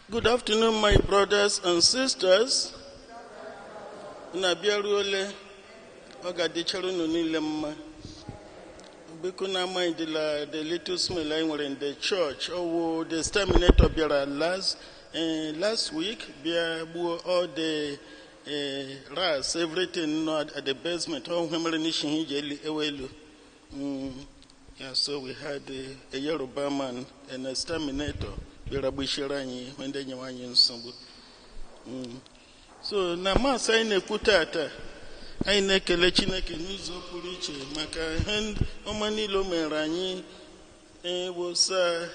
Good afternoon, my brothers and sisters. Unu abịaruole, ọ ga-adịchara unu niile mma. Biko na mindla the little smell anyị nwere in the church. Ọwụ the exterminator bịara last week bịa gbuo all the rats, everything nọ at the basement. Ọ hụ mere n'isi ihe iji ewe elu. Yeah, so we had a Yoruba man, an exterminator, bịara gbuchiere anyị ihe ndị nyewe anyị nsogbu. So na maasị anyị na-ekwu tata, anyị na-ekele Chineke n'ụzọ pụrụ iche maka ihe ọma niile o mere anyị. Ewo Sir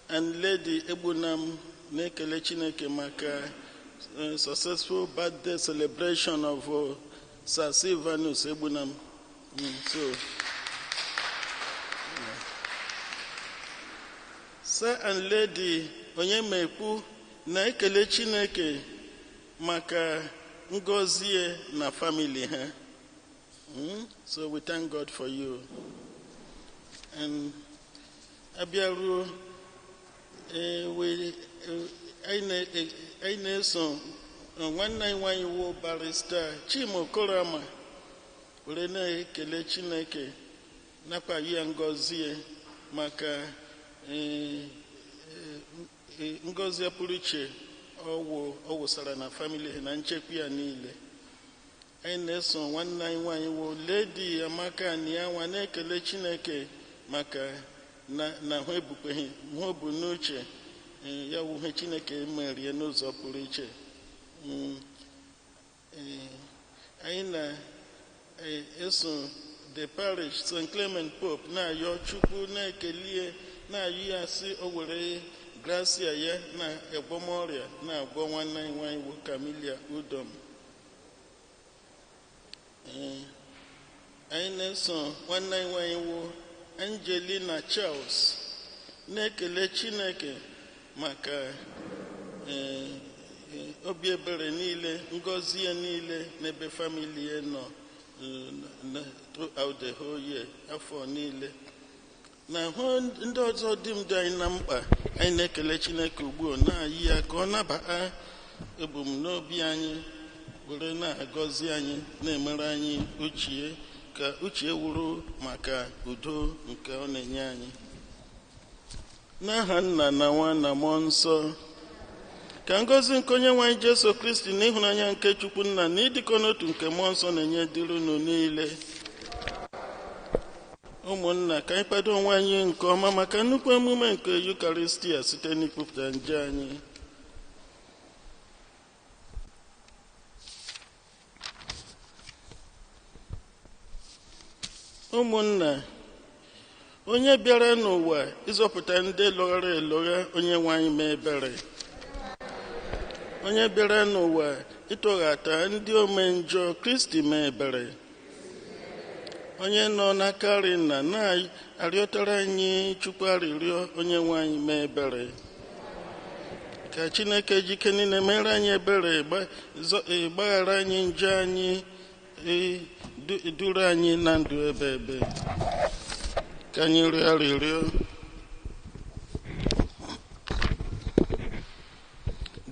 and Lady Egbunam na-ekele Chineke maka successful birthday celebration of Sir Silvanus Egbunam. So Sir and Lady Onyemekwu na-ekele Chineke maka ngọzi na family ha. So we thank God for you. And abịaruo, anyị na-eso nwanne anyị nwaanyị wụ barrister Chima Okoroma were na-ekele Chineke nakwa ya ngọzi maka ngọzi pụrụ iche ọ wụsara na family na nchekwa ya niile. Anyị na-eso nwanne anyị nwaanyị wụ Lady Amaka Anianwa na-ekele Chineke maka na hụ ebukweghị hụ bụ n'uche ya wụ ihe Chineke merie n'ụzọ pụrụ iche. Anyị na-eso the parish St. Clement Pope na-ayọ Chukwu na-ekelie na-ayọ ya sị o were gracia ya na egwọmọrịa na-agwọ nwanne anyị nwaanyị bụ Camilla Udom. Anyị na-eso nwanne anyị nwaanyị wụ Angelina Charles na-ekele Chineke maka obi ebere niile, ngọzi ya niile n'ebe famili ya nọ throughout the whole year, afọ niile. Na hụ ndị ọzọ dị m dị anyị na mkpa, anyị na-ekele Chineke ugbu a na-ayị ya ka ọ nabata ebumnobi anyị were na-agọzi anyị na-emere anyị uche ka uche wuru maka udo nke ọ na-enye anyị. N'aha Nna na Nwa na Mmụọ Nsọ, ka ngọzi nke Onye nwe anyị Jesu Kristi na ịhụnanya nke Chukwu Nna na ịdịkọ n'otu nke Mmụọ Nsọ na-enye dịrị unu niile. Ụmụnna, ka anyị kwado onwe anyị nke ọma maka nnukwu emume nke Yukaristia site n'ikwupụta nje anyị. Ụmụnna, onye bịara n'ụwa ịzọpụta ndị lọghara elọgha, onye nwe anyị mee ebere. Onye bịara n'ụwa ịtọghata ndị omenjọ, Kristi mee ebere. Onye nọ n'akarị nna na-arịọtara anyị Chukwu arịrịọ, onye nwe anyị mee ebere. Ka Chineke jike niile mere anyị ebere, gbaghara anyị njọ anyị, duru anyị na ndụ ebe ebe. Ka anyị rịọ arịrịọ.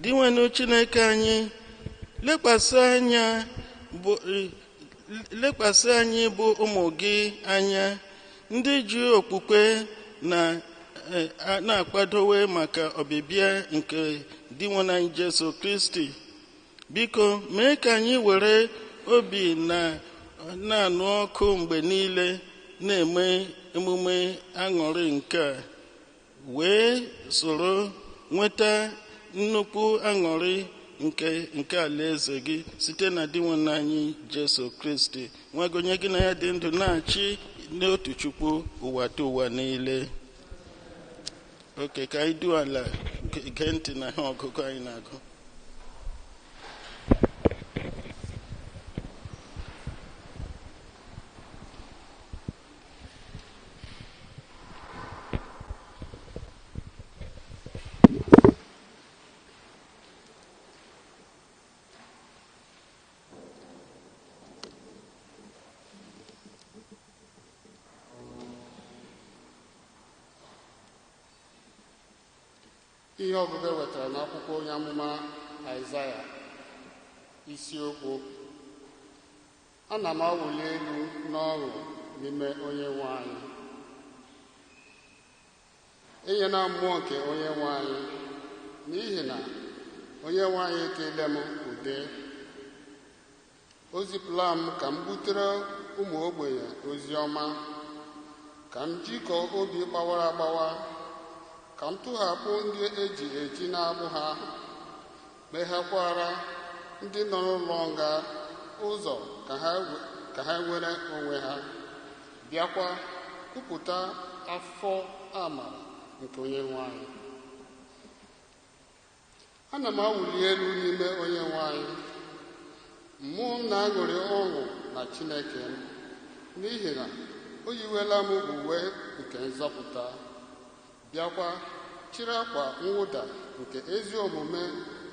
Dinwenụ Chineke anyị, lekwasị anyị bụ ụmụ gị anya, ndị ji okwukwe na-akwadowe maka ọbịbịa nke Dinwenụ anyị Jesu Kristi. Biko mee ka anyị were obi na-anụ ọkụ mgbe niile na-eme emume aṅụrị nke a, wee soro nweta nnukwu aṅụrị nke alaeze gị site na Dinwenụ anyị Jesu Kristi, nwa gị onye gị na ya dị ndụ na-achị n'otu Chukwu ụwa ta ụwa niile. Oke, ka anyị du ala gee ntị na ihe ọgụgụ anyị na-agụ. Ihe ọgụgụ e wetara n'akwụkwọ onye amụma Aịzaya. Isiokwu: ana m awụli elu n'ọṅụ n'ime onye nwe anyị. Enyela mmụọ nke onye nwe anyị, n'ihi na onye nwe anyị eteela m ude. O zipụla m ka m butere ụmụ ogbenye ozi ọma, ka m jikọọ obi gbawara agbawa, ka m tụghapụ ndị eji eji n'agbụ ha, meghekwara ndị nọ n'ụlọ nga ụzọ ka ha nwere onwe ha, bịakwa kwupụta afọ amara nke onye nwe anyị. Ana m awụli elu n'ime onye nwe anyị. Mmụọ m na-aṅụrị ọṅụ na Chineke m, n'ihi na o yiwela m uwe nke nzọpụta, bịakwa chịrị akwa mwụda nke ezi omume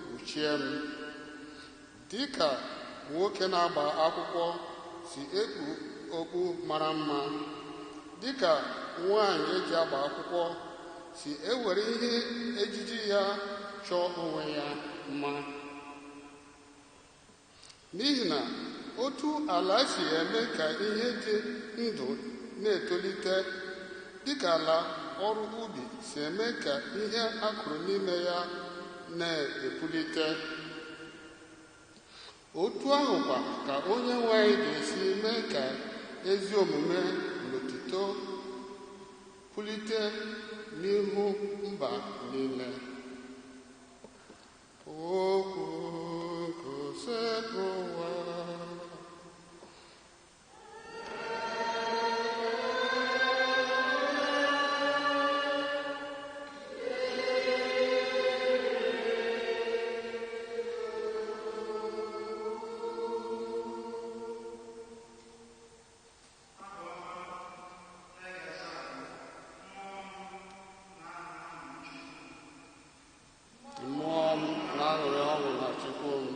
kpuchie m, dịka nwoke na-agba akwụkwọ si ekpu okpu mara mma, dịka nwaanyị eji agba akwụkwọ si ewere ihe ejiji ya chọọ onwe ya mma. N'ihi na otu ala si eme ka ihe dị ndụ na-etolite, dịka ala ọrụ ubi si eme ka ihe a kụrụ n'ime ya na-epulite, otu ahụkwa ka onye nwe anyị ga-esi mee ka ezi omume na otuto pulite n'ihu mba niile. Okwu nke Osebụrụwa. Mmụọ m na-aṅụrị ọṅụ na Chukwu m.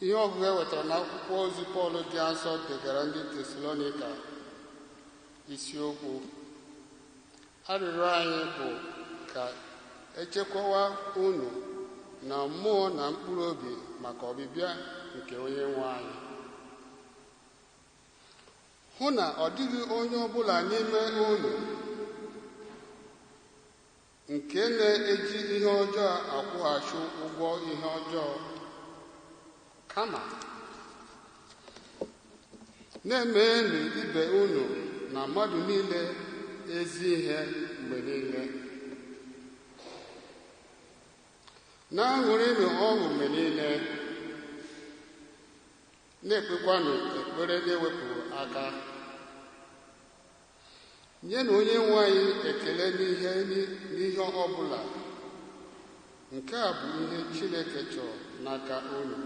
Ihe ọgụgụ e wetara n'akwụkwọ ozi Pọl dị nsọ degara ndị Tesalonika. Isiokwu arịrịọ anyị bụ ka echekwawa unu na mmụọ na mkpụrụ obi maka ọbịbịa nke onye nwe anyị. Hụ na ọ dịghị onye ọbụla n'ime unu nke na-eji ihe ọjọọ akwụghachi ụgwọ ihe ọjọọ, kama na-emenụ ibe unu na mmadụ niile ezi ihe mgbe niile. Na-aṅụrịnụ ọṅụ mgbe niile, na-ekpekwanụ ekpere na-ewepụghị aka. Nyenụ onye nwe anyị ekele n'ihe ọ bụla. Nke a bụ ihe Chineke chọrọ n'aka unu,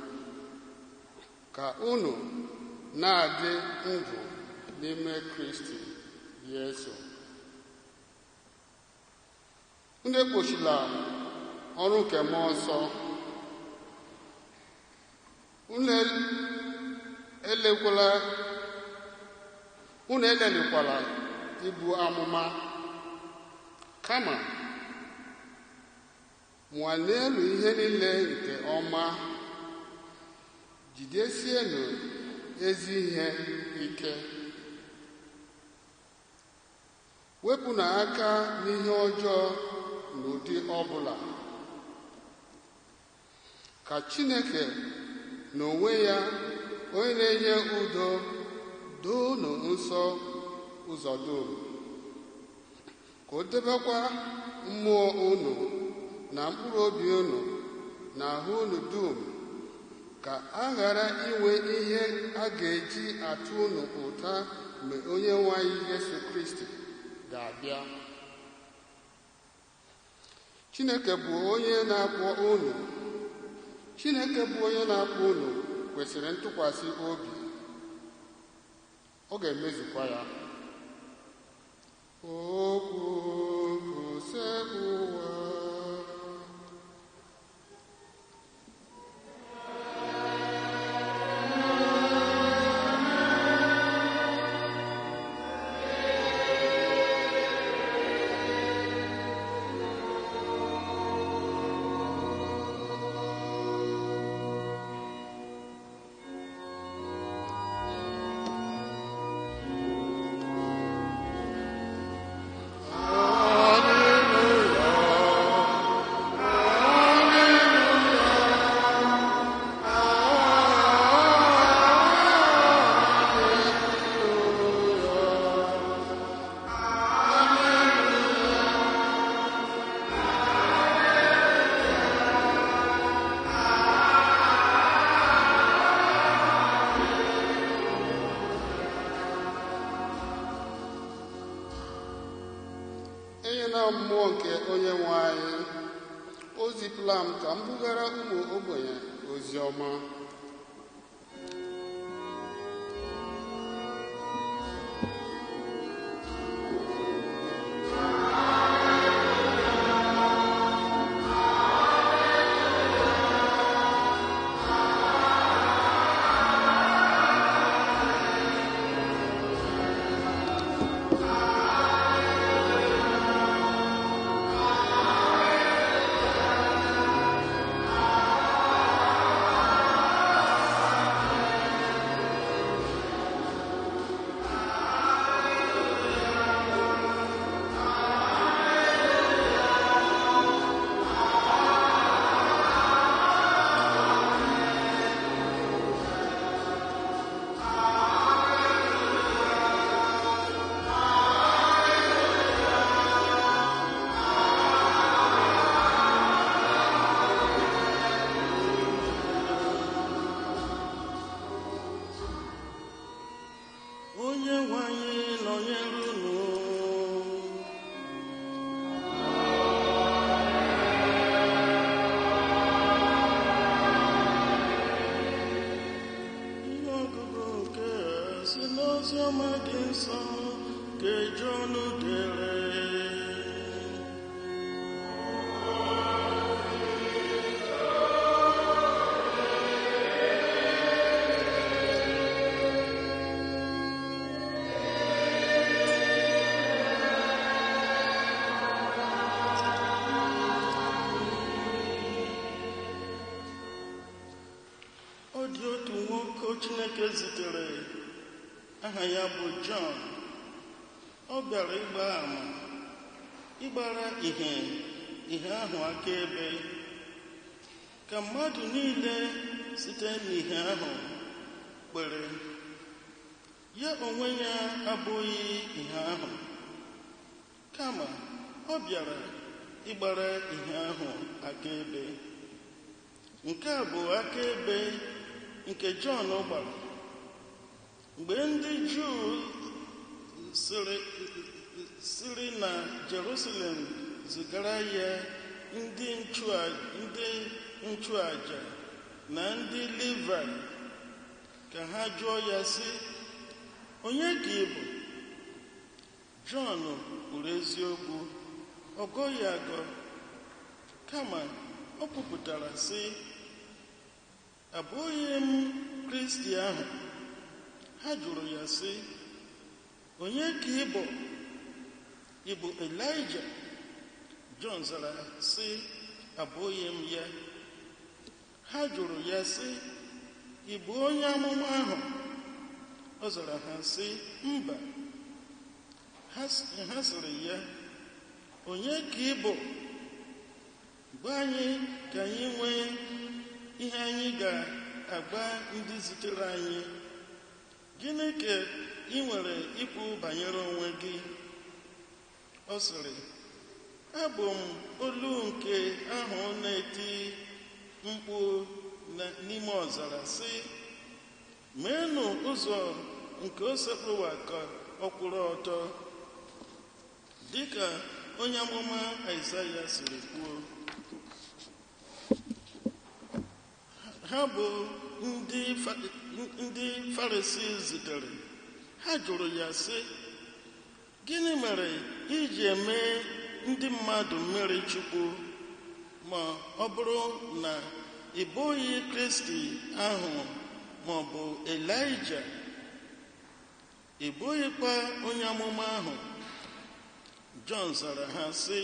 ka unu na-adị ndụ n'ime Kristi Yesu. Unu ekpochila ọrụ nke mmụọ nsọ. Unu elelikwala ibu amụma, kama nwalee ihe niile nke ọma, jidesienụ ezi ihe ike. Wepụnụ aka n'ihe ọjọọ n'ụdị ọbụla. Ka Chineke n'onwe ya, onye na-enye udo, doo unu nsọ ụzọ dum, ka o debekwa mmụọ unu na mkpụrụ obi unu na ahụ unu dum, ka a ghara inwe ihe a ga-eji atụ unu ụta mgbe onye nwe anyị Yesu Kristi ga-abịa. Chineke bụ onye na-akpọ unu. Chineke bụ onye na-akpọ unu kwesịrị ntụkwasị obi. Ọ ga-emezukwa ya. Okwu ụwa. Enyela mmụọ nke onye nwe anyị, o zipụla m ka m bugara ụmụ ogbenye ozi ọma. Onye nwe anyị nọnyere unu. Ihe ọgụgụ nke a si n'oziọma dị nsọ nke Jọn dere. Chineke zitere, aha ya bụ Jọn. Ọ bịara ịgba ama, ịgbara ihe ahụ akaebe, ka mmadụ niile site n'ihe ahụ kwere. Ya onwe ya abụghị ihe ahụ, kama ọ bịara ịgbara ihe ahụ akaebe. Nke a bụ akaebe nke Jọn gbara mgbe ndị Juu siri na Jerusalem zigara ya ndị nchụaja na ndị Livaị ka ha jụọ ya sị, onye ka ị bụ? Jọn kwuru eziokwu, ọ gọghị agọ, kama ọ kwupụtara sị, abụghị m Kristi ahụ. Ha jụrụ ya sị, onye ka ị bụ? Ị bụ Elaịja? Jọn zara sị, abụghị m ya. Ha jụrụ ya sị, ị bụ onye amụma ahụ? Ọ zara ha sị, mba. Ha sịrị ya, onye ka ị bụ? Gwa anyị ka anyị nwee ihe anyị ga-agba ndị zitere anyị. Gịnị ka ị nwere ikwu banyere onwe gị? Ọ sịrị, abụ m olu nke ahụ na-eti mkpu n'ime ọzara sị, meenụ ụzọ nke Osebụrụwa ka ọ kwụrụ ọtọ, dịka onye amụma Aịzaya siri kwuo. Ha bụ ndị Farisii zitere. Ha jụrụ ya sị, gịnị mere iji eme ndị mmadụ mmiri Chukwu ma ọ bụrụ na ị bụghị Kristi ahụ ma ọ bụ Elaịja, ị bụghịkwa onye amụma ahụ? Jọn zara ha sị,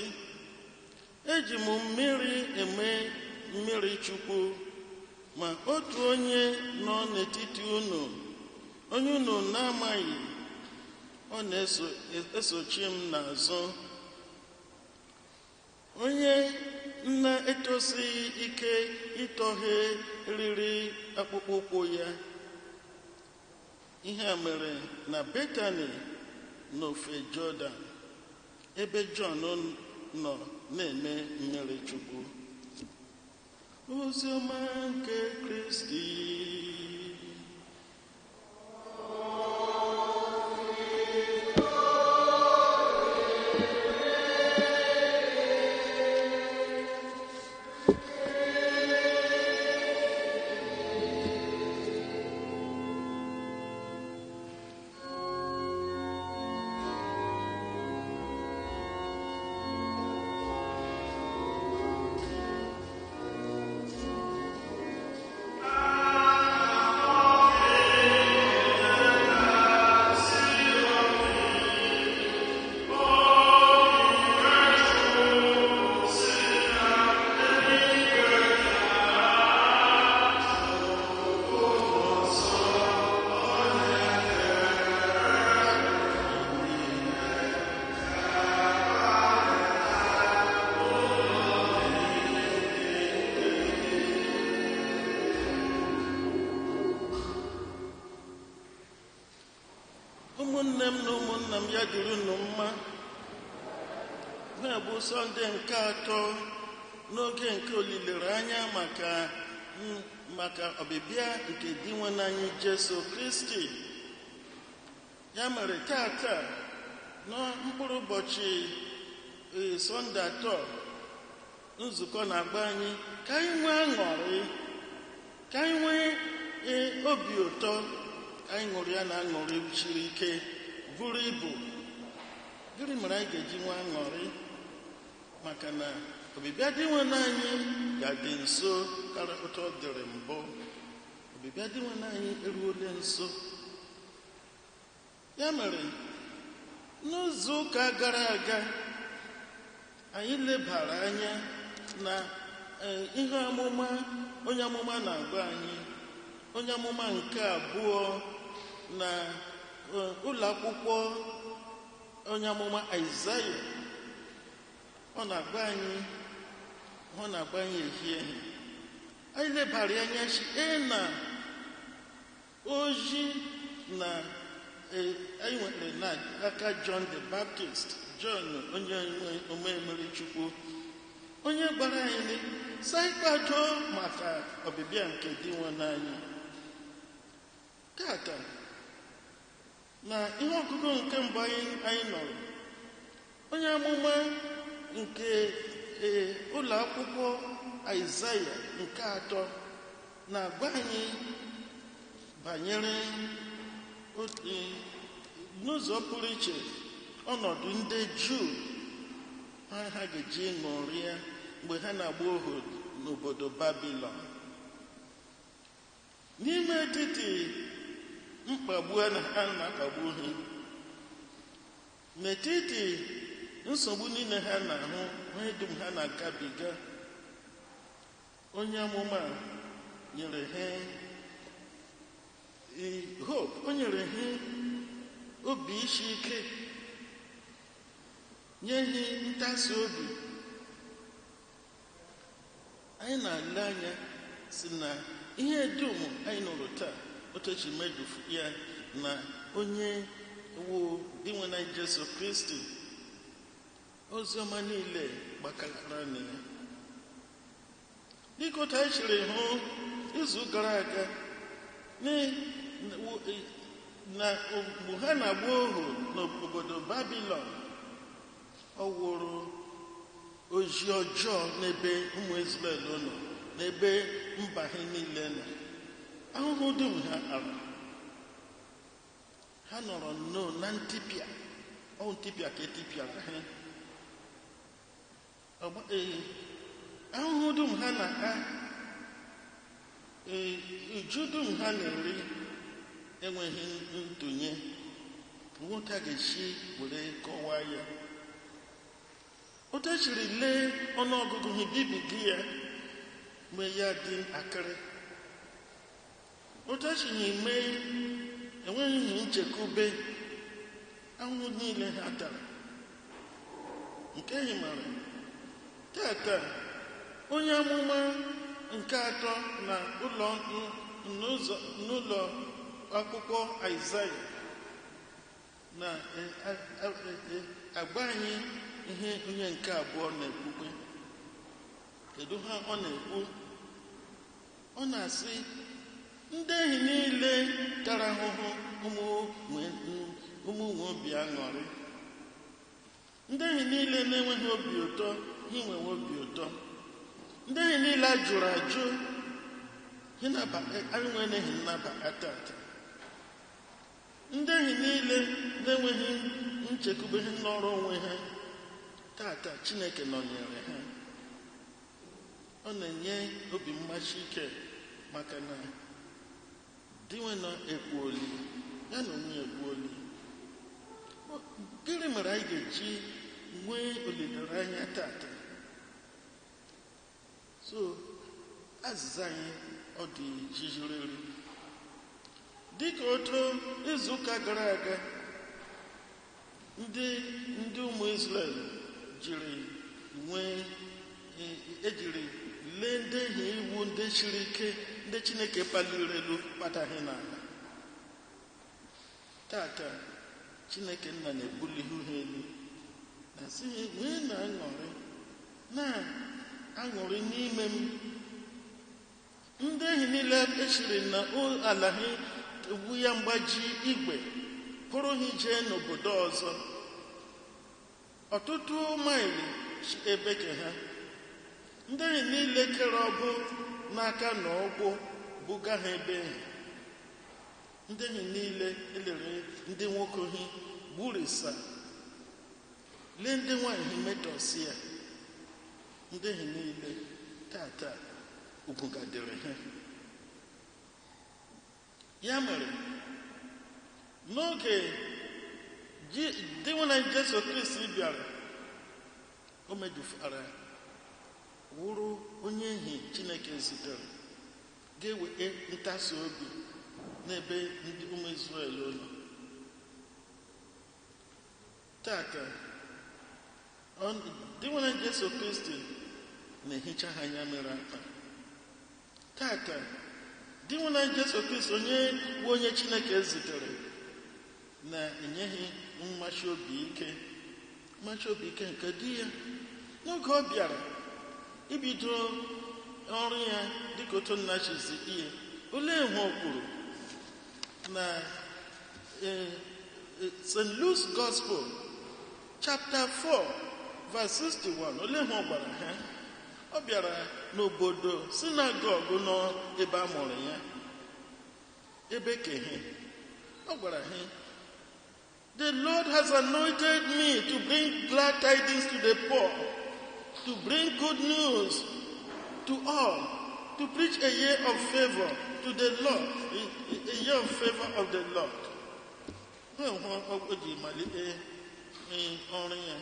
eji m mmiri eme mmiri Chukwu, ma otu onye nọ n'etiti unu, onye unu na-amaghị, ọ na-esochi m n'azụ, onye na-etosighị ike ịtọghe eriri akpụkpọ ụkwụ ya. Ihe a mere na Betani n'ofe Jọdan, ebe Jọn nọ na-eme mmiri Chukwu. Oziọma nke Kristi. Ụmụnne m na ụmụnna m, ya dịrị unu mma. Na-abụ Sọnde nke atọ n'oge nke olileanya maka ọbịbịa nke Dinwenụ anyị Jesu Kristi. Ya mere tata na mkpụrụ ụbọchị Sọnde atọ, nzukọ na-agba anyị ka anyị nwee aṅụrị, ka anyị nwee obi ụtọ, ka anyị ṅụrịa na aṅụrị siri ike buru ibu. Gịnị mere anyị ga-eji nwee aṅụrị? Maka na ọbịbịa Dinwenụ anyị ga-adị nso karịa otu ọ dịrị mbụ. Ọbịbịa Dinwenụ anyị eruola nso. Ya mere n'izu ụka gara aga, anyị lebara anya na ihe amụma onye amụma na-agwa anyị Onye amụma nke abụọ na ụlọ akwụkwọ onye amụma Aịzaya, ọ na-agba anyị ehihie. Anyị lebara anya si na ozi na anyị nwetara n'aka John the Baptist, John onye omemeri Chukwu, onye gbara anyị sị kwado maka ọbịbịa nke Dinwenụ anyị. Tata na ihe ọgụgụ nke mbụ anyị nọrọ, onye amụma nke ụlọ akwụkwọ Aịzaya nke atọ na-agwa anyị banyere n'ụzọ pụrụ iche ọnọdụ ndị Juu ha ga-eji ṅụrịa mgbe ha na-agba ohu n'obodo Babilọn. N'ime etiti mkpagbu a na-akpagbu ha, n'etiti nsogbu niile ha na-ahụ, ihe dum ha na-agabiga, onye amụma nyere ha hope, o nyere ha obi isi ike, nye ha ntasi obi. Anyị na-ale anya si na ihe dum anyị nụrụ taa otu esi meju ya na onye wu Dinwenụ anyị Jesu Kristi, oziọma niile gbakọrọ na ya. Dịka otu anyị siri hụ izu gara aga, na mgbe ha na-agba ohu n'obodo Babilọn, ọ wụrụ ozi ọjọọ n'ebe ụmụ Izrel nọ, n'ebe mba ha niile nọ. Ahụhụ dum ha ara, ha nọrọ nnọọ na ntipịa, ọ ntipịa ka etipịara ha. Ahụhụ dum ha na-ata, uju dum ha na-eri enweghị ntụnye. Nwoke a ga-esi were kọwaa ya. Otu esiri lee ọnụọgụgụ ha bibigo ya mgbe ya dị akịrị. Otu esiri mee enweghị nchekwube, ahụhụ niile ha tara. Nke hi mara tata, onye amụma nke atọ na n'ụlọ akwụkwọ Aịzaya na-agba anyị ihe onye nke abụọ na-ekwukwe. Kedu ha ọ na-ekwu? Ọ na-asị ndị enyi niile tara ahụhụ ụmụ nwe obi aṅụrị, ndị enyi niile na-enweghị obi ụtọ ha nwewe obi ụtọ, ndị enyi niile a jụrụ ajụ enweghị nnabata tata, ndị enyi niile na-enweghị nchekwube n'ọrụ onwe ha tata, Chineke nọnyere ha. Ọ na-enye obi mmachi ike maka na Dinwenụ ekwuoli ya na onwe ekwuoli. Gịnị mere anyị ga-eji nwee olileanya tata? So azịza anyị ọ dị jijiriri. Dịka otu izuụka gara aga, ndị ụmụ Izrel jiri nwee ejiri lee ndị enyi iwu ndị siri ike, ndị Chineke kpaliri elu kpataghị n'ala. Tata Chineke nna na-ebuli ha elu na sị nwee na-aṅụrị na-aṅụrị n'ime m. Ndị enyi niile echiri na ala ha wu ya mgbaji igwe pụrụ ha jee n'obodo ọzọ ọtụtụ maịlị ebe ke ha. Ndị enyi niile kere ọbụ n'aka na ụkwụ buga ha ebe ha. Ndị enyi niile elere ndị nwoke ha gburisa, lee ndị nwaanyị ha metọsi ya. Ndị enyi niile tata ugwu gadere ha. Ya mere n'oge Dinwenụ Jesu Kristi bịara, o mejupụtara wụrụ onye enyi Chineke zitere Ga-eweta ntasi obi n'ebe ndị ụmụ Izrel nọ. Tata, Dinwenụ Jesu Kristi na-ehicha ha anya mere akpa. Tata, Dinwenụ Jesu Kristi, onye bụ onye Chineke zitere, na-enyeghị mmachi obi ike, mmachi obi ike nke di ya. N'oge ọ bịara ibido ọrụ ya dịka otu nna chizi ihe, olee ihe o kwuru na St. Luke's Gospel chapter 4 verse 61? Olee ihe ọ gwara ha? Ọ bịara n'obodo sinagogu nọ ebe a mụrụ ya, ebe kehe. Ọ gwara ha, "The Lord has anointed me to bring glad tidings to the poor, to bring good news to all, to preach a year of favor to the Lord, a year of favor of the Lord." Ha hụ o ji malite ọrụ ya.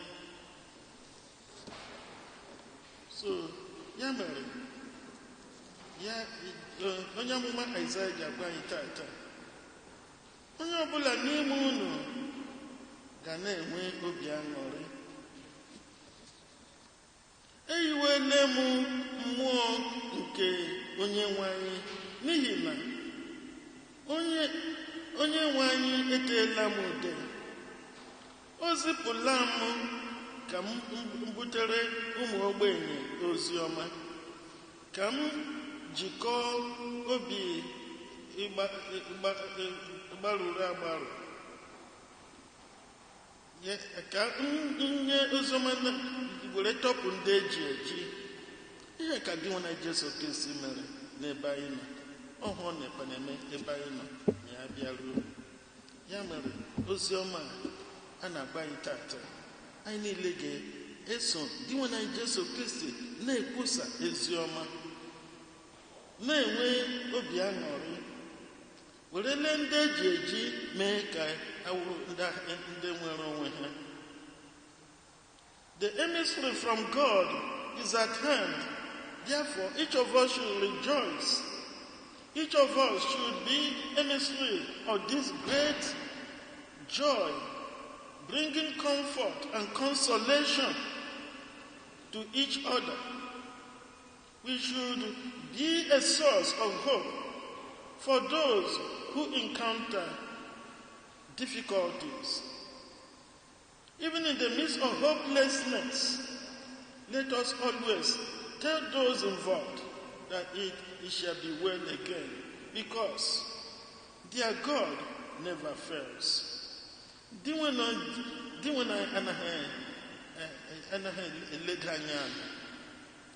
So ya mere ya onye amụma Aịzaya ji agwa anyị tata, onye ọbụla n'ime unu ga na-enwe obi aṅụrị. Eyiwele m mmụọ nke onye nwe anyị, n'ihi na onye nwe anyị eteela m ude. O zipụla m ka m butere ụmụ ogbenye ozi ọma, ka m jikọọ obi gbarụrụ agbarụ, ka m nye oziọma were tọpụ ndị eji eji. Ihe ka Dinwenụ na Jesu Kristi mere n'ebe anyị nọ, ọhụụ na-ekpe na-eme ebe anyị nọ ma ya bịaruo. Ya mere ozi ọma a na-agba anyị tata, anyị niile ga-eso Dinwenụ anyị Jesu Kristi na-ekwusa ezi ọma, na-enwe obi aṅụrị, were lee ndị eji eji mee ka awụrụ ndị nwere onwe ha. The emissary from God is at hand. Therefore, each of us should rejoice. Each of us should be emissary of this great joy, bringing comfort and consolation to each other. We should be a source of hope for those who encounter difficulties. Even in the midst of hopelessness, let us always tell those involved that it shall be well again, because their God never fails. Dinwenụ anaghị eleda anya ala.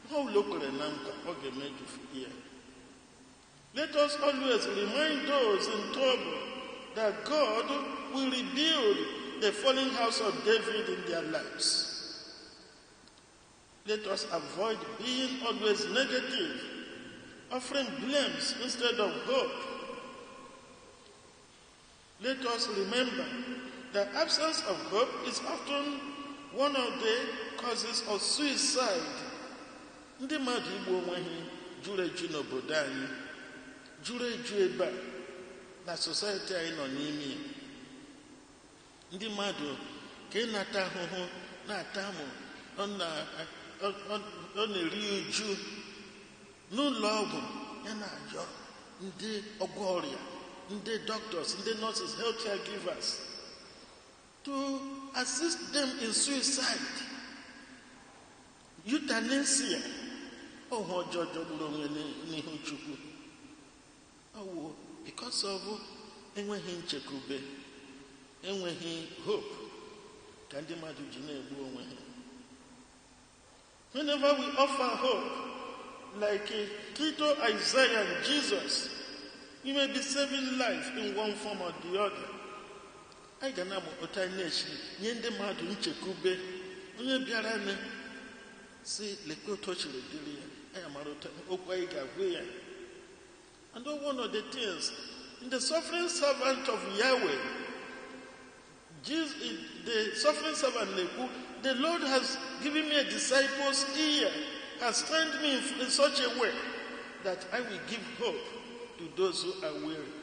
Ihe ọbụla o kwere na nkwa, ọ ga-emeju ya. Let us always remind those in trouble that God will rebuild the fallen house of David in their lives. Let us avoid being always negative, offering blames instead of hope. Let us remember the absence of hope is often one of the causes of suicide. Ndị mmadụ igbu onwe ha juru eju n'obodo anyị, juru eju ebe a na society anyị nọ n'ime ya. Ndị mmadụ ka ịnata ahụhụ na-ata amụ, ọ na-eri uju n'ụlọ ọgwụ, ya na-ajọ ndị ọgwọ ọrịa, ndị doctors, ndị nurses, health care givers to assist them in suicide, euthanasia. Ọhụ ọjọọ jọgburu onwe n'ihu Chukwu. Ọwụ because of enweghị nchekwube, enweghị hope, ka ndị mmadụ ji na-egbu onwe ha. Whenever we offer hope, like Tito, Isaiah, and Jesus, we may be saving life in one form or the other. Anyị ga na-amụ otu anyị na-esi nye ndị mmadụ nchekwube. Onye bịara nụ si lekwe otu o siri dịrị ya, anyị amara otu okwu anyị ga-agwa ya. And one of the things, in the suffering servant of Yahweh, Jesus, the suffering servant na-ekwu, "The Lord has given me a disciple's ear, has trained me in such a way that I will give hope to those who are weary.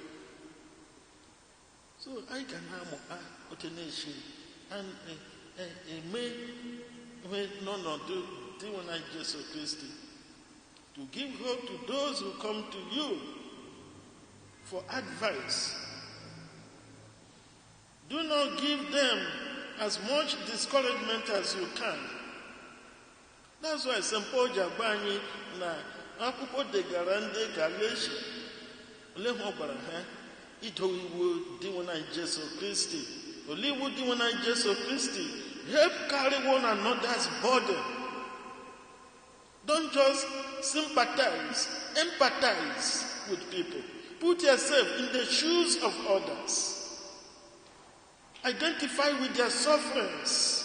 So anyị ga na-amụta otu na-esi eme ihe n'ọnọdụ dị na Jesu Kristi. To give hope to those who come to you for advice. Do not give them as much discouragement as you can. That's why St. Paul ji agwa anyị na akwụkwọ degara ndị Galatia. Olee ihe ọ gwara ha? Idowe iwu dị na Jesu Kristi. Olee iwu dị na Jesu Kristi? Help carry one another's burden. Don't just sympathize, empathize with people. Put yourself in the shoes of others. Identify with their sufferings,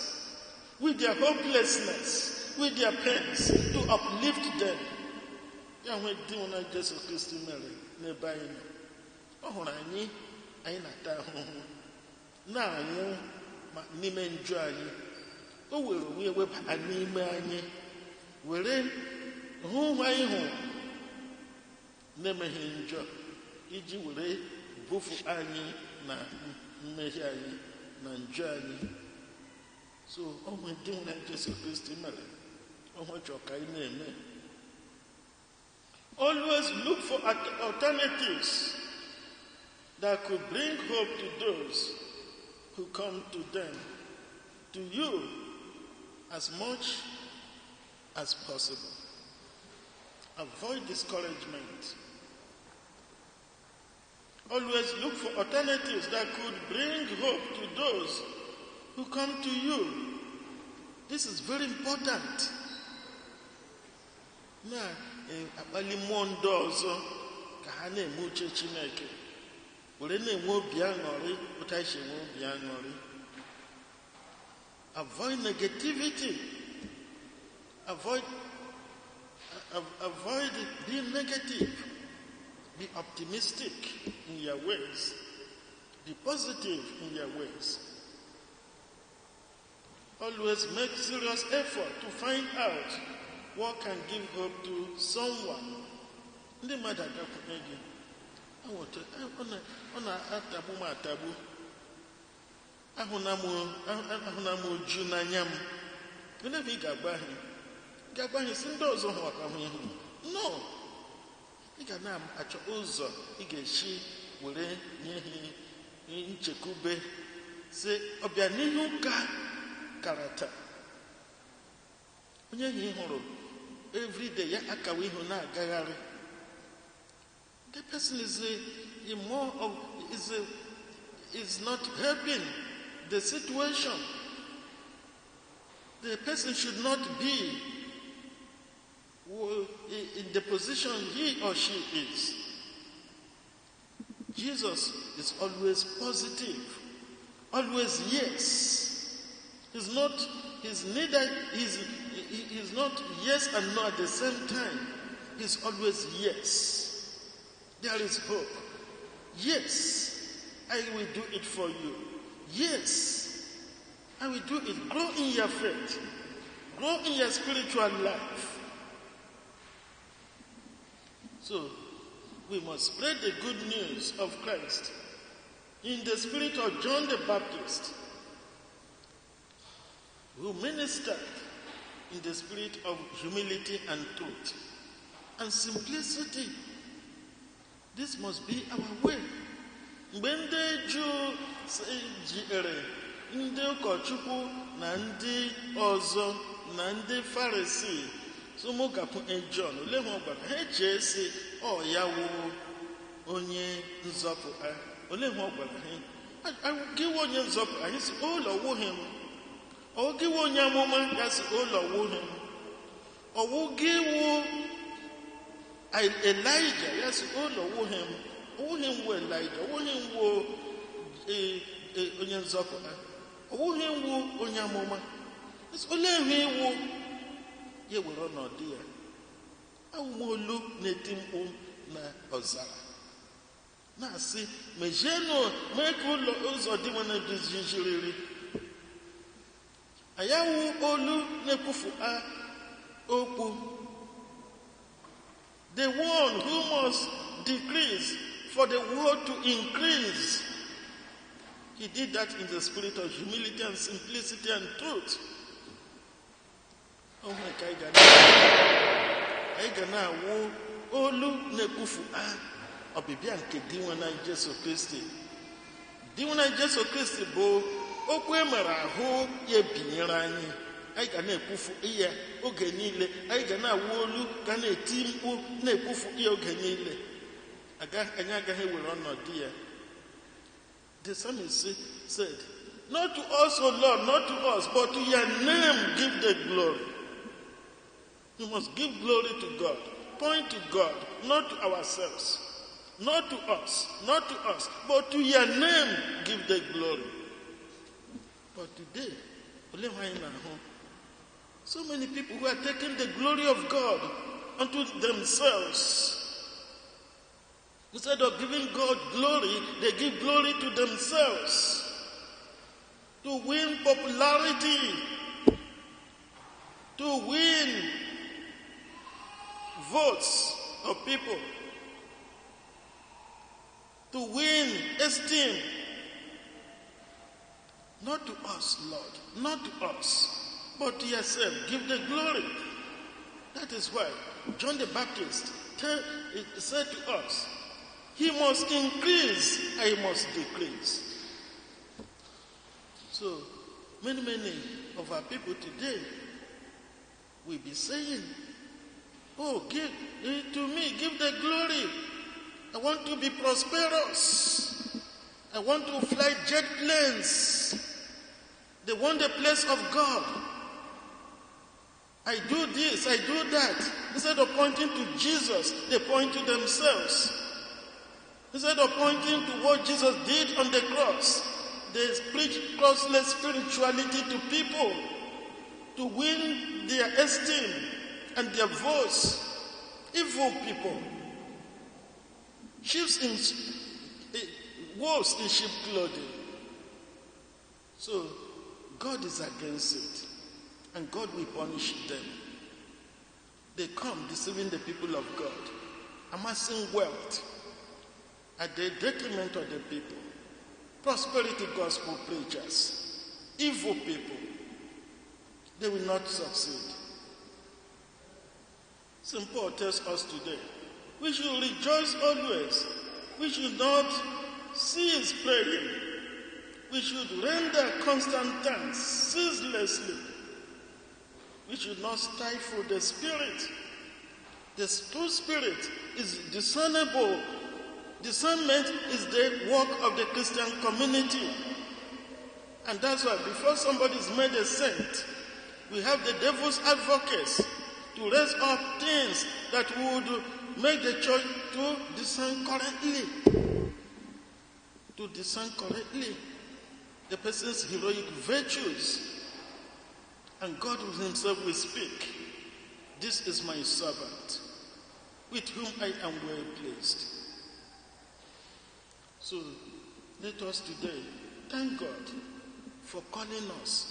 with their hopelessness, with their pains, to uplift them. Ya nwe di na Jesu Kristi mere n'ebe anyị nọ. Ọ hụrụ anyị, anyị na-ata ahụhụ, na-anwụ ma n'ime njọ anyị. O were onwe ya webata n'ime anyị, were hụ anyị hụrụ na-emeghị njọ, iji were bufu anyị na mmehie anyị na njọ anyị. So onwe dị na Jesu Kristi mere, onwe chọrọ ka anyị na-eme. Always look for alternatives that could bring hope to those who come to them, to you, as much as possible. Avoid discouragement. Always look for alternatives that could bring hope to those who come to you. This is very important. Na-akpali mmụọ ndị ọzọ ka ha na-eme uche Chineke, were na-enwe obi aṅụrị otu anyị si enwe obi aṅụrị. Avoid negativity. Avoid being negative. Be optimistic in your ways. Be positive in your ways. Always make serious effort to find out what can give hope to someone. Ndị mmadụ agakwunye gị, ọ na-atagbu m atagbu, ahụna m oju n'anya m. Olee ebe ị ga-agba ha? Ị ga-agba ha si ndị ọzọ hụ ahụ ihu? No. Ị ga na-achọ ụzọ ị ga-esi were nye ha nchekwube, sị ọbịa n'ihu ka karata. Onye ahụ ị hụrụ everyday ya akawa ihu na-agagharị. The person is a more of is a, is not helping the situation. The person should not be in the position he or she is. Jesus is always positive, always yes. He's not, he's neither, he's, he's not yes and no at the same time. He's always yes. There is hope. Yes, I will do it for you. Yes, I will do it. Grow in your faith. Grow in your spiritual life. So, we must spread the good news of Christ in the spirit of John the Baptist, who ministered in the spirit of humility and truth and simplicity. This must be our way. Mgbe ndị Juu jikere ndị ụkọchukwu na ndị ọzọ na ndị Farisii sụmụgapụ Jọn, ole ha ọ gwara ha echee sị ọ ya wụ onye nzọpụta. Ole ha ọ gwara ha gịwa onye nzọpụta? Anyị sị ụlọ wụghị m. Ọ gịwa onye amụma? Ya sị ụlọ wụghị m. Ọwụ gị wụ Elijah? Ya sị ụlọ wụghị m. Ọwụghị m wụ Elijah, ọwụghị m wụ onye nzọpụta, ọwụghị m wụ onye amụma. Olee ihe iwu ya were ọnọdụ ya? Awụmolu na-eti mkpu na ọzara na-asị mezienụ, mee ka ụlọ ụzọ dị nwe dịziriri. Ayawu olu na-ekwufu okwu. The one who must decrease for the world to increase. He did that in the spirit of humility and simplicity and truth. Oh my God, anyị ga na-awụ olu na-ekwufu a ọbịbịa nke Dinwenụ anyị Jesu Kristi. Dinwenụ anyị Jesu Kristi bụ okwu e mere ahụ ya ebinyere anyị. Anyị ga na-ekwufu ya oge niile. Anyị ga na-awụ olu, ga na-eti mkpu na-ekwufu ya oge niile. Anyị agaghị ewere ọnọdụ ya. The psalmist said, "Not to us, O Lord, not to us, but to your name give the glory." You must give glory to God. Point to God, not to ourselves. Not to us, not to us, but to your name give the glory. But today, olee ihe anyị na-ahụ? So many people who are taking the glory of God unto themselves. Instead of giving God glory, they give glory to themselves. To win popularity, to win votes of people, to win esteem. Not to us, Lord, not to us, but to yourself. Give the glory. That is why John the Baptist said to us, "He must increase, I must decrease." So, many, many of our people today will be saying, "Oh, give it to me, give the glory. I want to be prosperous. I want to fly jet planes." They want the place of God. I do this, I do that. Instead of pointing to Jesus, they point to themselves. Instead of pointing to what Jesus did on the cross, they preach crossless spirituality to people to win their esteem and their votes. Evil people. Sheep in wolves in sheep clothing. So God is against it, and God will punish them. They come deceiving the people of God, amassing wealth at the detriment of the people. Prosperity gospel preachers, evil people, they will not succeed. St. Paul tells us today, we should rejoice always. We should not cease praying. We should render constant thanks ceaselessly. We should not stifle the Spirit. The true Spirit is discernible. Discernment is the work of the Christian community. And that's why before somebody is made a saint, we have the devil's advocates to raise up things that would make the church to discern correctly. To discern correctly the person's heroic virtues. And God himself will speak. "This is my servant, with whom I am well pleased." So let us today thank God for calling us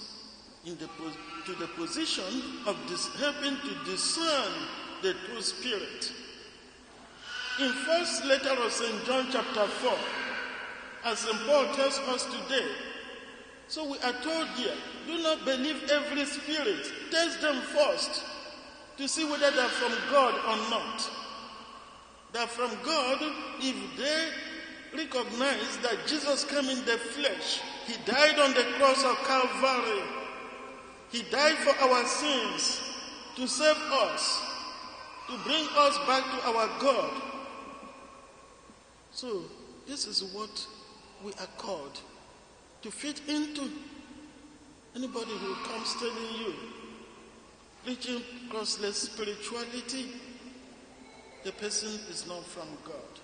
to the position of this, helping to discern the true Spirit. In first letter of St. John chapter 4, as St. Paul tells us today, so we are told here, do not believe every spirit. Test them first to see whether they are from God or not. They are from God if they recognize that Jesus came in the flesh. He died on the cross of Calvary. He died for our sins, to save us, to bring us back to our God. So, this is what we are called to fit into. Anybody who comes telling you, preaching crossless spirituality, the person is not from God.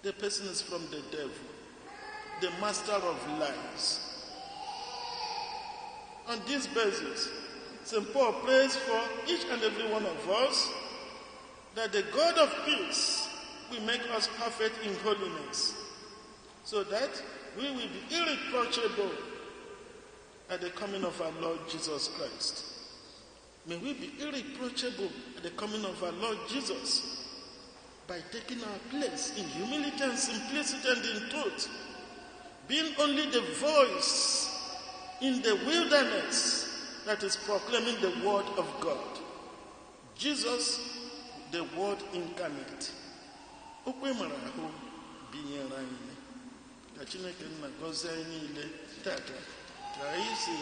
The person is from the devil, the master of lies. On this basis, St. Paul prays for each and every one of us that the God of peace will make us perfect in holiness, so that we will be irreproachable at the coming of our Lord Jesus Christ. May we be irreproachable at the coming of our Lord Jesus. By taking our place in humility and simplicity and in truth, being only the voice in the wilderness that is proclaiming the word of God. Jesus, the Word incarnate. Okwe mara ahụ binyere anyị. Ka Chineke nna gọzie anyị niile tata ka anyị si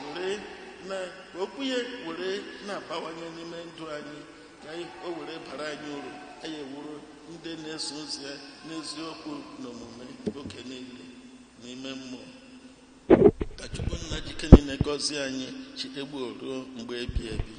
were na okwu ya were na-abawanye n'ime ndụ anyị, ka anyị o were bara anyị uru, anyị ewuru ndị na-eso ụzọ ya n'eziokwu na omume oge niile n'ime mmụọ. Ka Chukwu nna jike niile gọzie anyị chitegbuo ruo mgbe ebi ebi.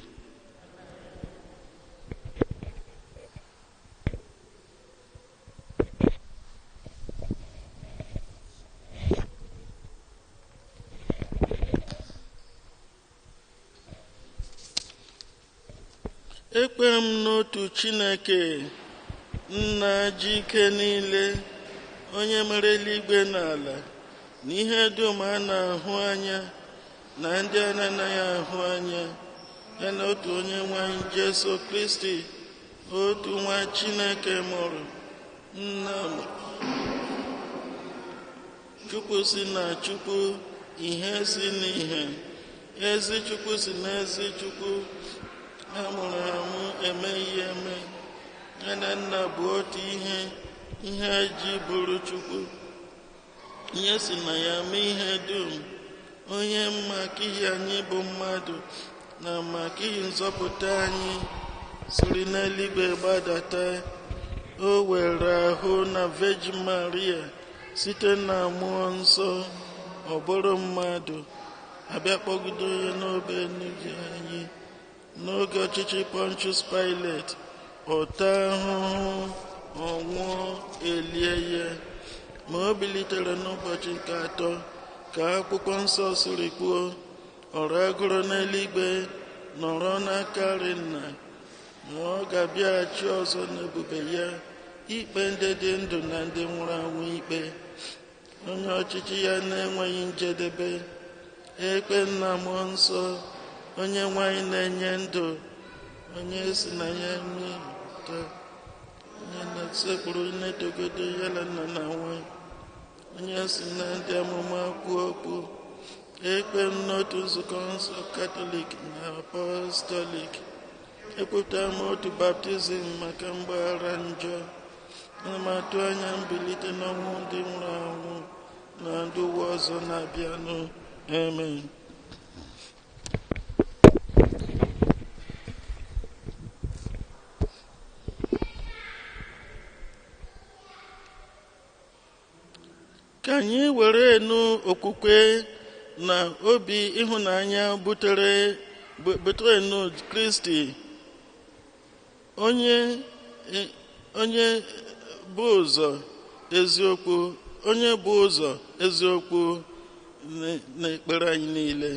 Ekpere m n'otu Chineke, nna ji ike niile, onye mere eluigwe na ala, na ihe dum a na-ahụ anya na ndị a na-anaghị ahụ anya, ya na otu onye nwe anyị Jesu Kristi, otu nwa Chineke mụrụ, nna Chukwu si na Chukwu, ihe si n'ihe, ezi Chukwu si na ezi Chukwu, a mụrụ amụ emeghị eme, ya na nna bụ otu ihe, ihe ji bụrụ Chukwu, ihe si na ya mee ihe dum, onye maka ihe anyị bụ mmadụ na maka ihe nzọpụta anyị siri n'eluigwe gbadata. O were ahụ na Virgin Maria site na mmụọ nsọ, ọ bụrụ mmadụ, abịa kpọgide ya n'obe n'ihi anyị. N'oge ọchịchị Pontius Pilate, ọ taa ahụhụ, ọ nwụọ, elie ya, ma o bilitere n'ụbọchị nke atọ, ka akwụkwọ nsọ siri kwuo, ọ ragoro n'eluigwe, nọrọ n'aka nri nna, ma ọ ga-abịaghachi ọzọ n'ebube ya, ikpe ndị dị ndụ na ndị nwụrụ anwụ ikpe, onye ọchịchị ya na-enweghị njedebe. Ekpe nna mmụọ nsọ, onye nwanyị na-enye ndụ, onye si na ya mịta, onye na-esekpuru na-etogodo ya na nna na nwa, onye si na ndị amụma kwuo okwu. Ekpe m n'otu nzukọ nsọ Katọlik na Apọstọlik, ekwupụtara m otu baptizim maka mgbaghara njọ. Ana m atụ anya mbilite n'ọnwụ ndị nwụrụ anwụ na ndị ụwa ọzọ na-abịanụ. Amen. Ka anyị were nụ okwukwe na obi ịhụnanya butere nụ Kristi, onye bụ ụzọ eziokwu, onye bụ ụzọ eziokwu na ekpere anyị niile.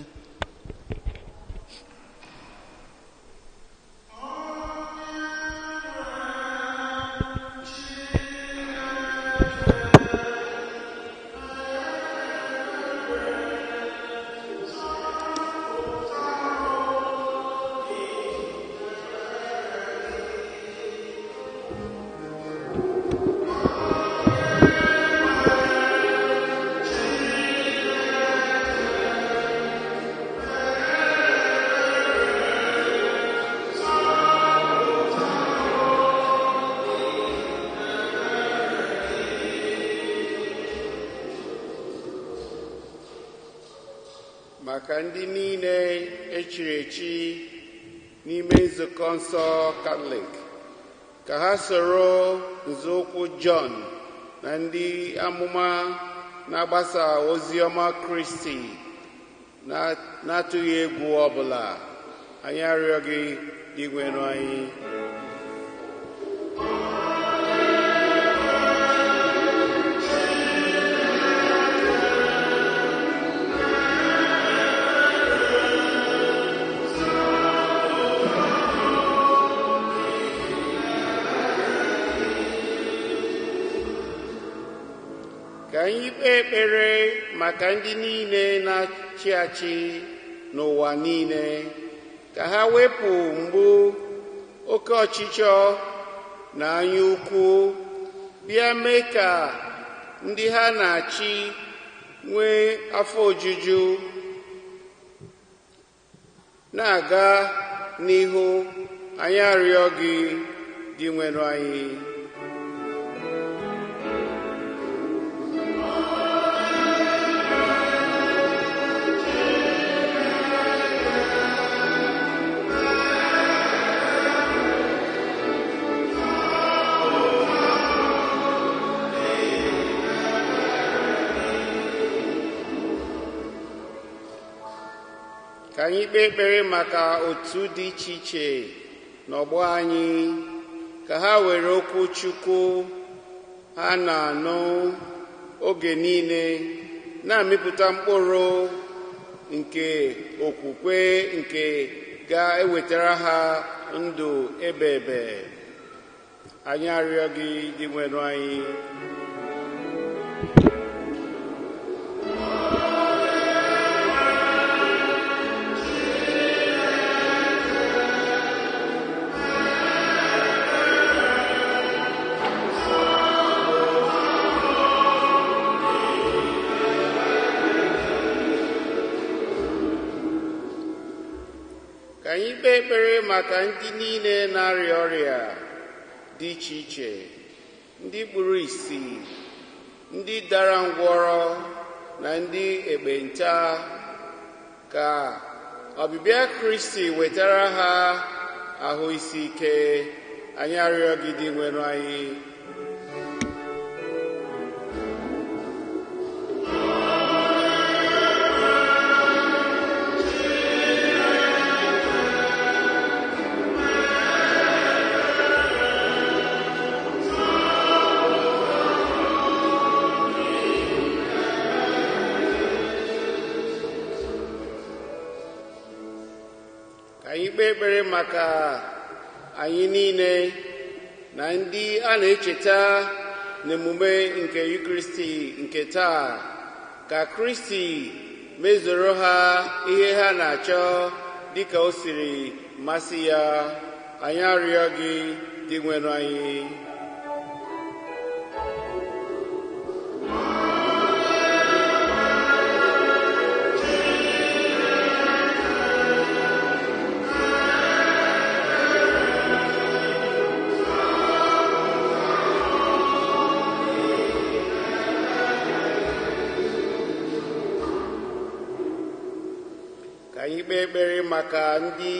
Maka ndị niile echiri echi n'ime nzukọ nsọ Katọlik, ka ha soro nzọụkwụ Jọn na ndị amụma na-agbasa ozi ọma Kristi na-atụghị egwu ọbụla. Anyị arịọ gị, Dinwenụ anyị. Ka anyị kpee ekpere maka ndị niile na-achị achị n'ụwa niile, ka ha wepụ mgbu, oke ọchịchọ na anya ukwu bịa mee ka ndị ha na-achị nwee afọ ojuju na-aga n'ihu. Anyị arịọ gị, Dinwenụ anyị. Ka anyị kpee ekpere maka otu dị iche iche n'ọgbọ anyị, ka ha were okwu Chukwu ha na-anụ oge niile na-amịpụta mkpụrụ nke okwukwe nke ga-ewetara ha ndụ ebe ebe. Anyị arịọ gị, Dinwenụ anyị. Ka anyị kpee ekpere maka ndị niile na-arịa ọrịa dị iche iche, ndị kpuru ìsì, ndị dara ngwọrọ na ndị ekpenta, ka ọbịbịa Kristi wetara ha ahụ isi ike. Anyị arịọ gị, Dinwenụ anyị. Anyị kpee ekpere maka anyị niile na ndị a na-echeta n'emume nke Yukristi nke taa, ka Kristi mezoro ha ihe ha na-achọ dịka o siri masị ya. Anyị arịọ gị, Dinwenụ anyị. Anyị kpee ekpere maka ndị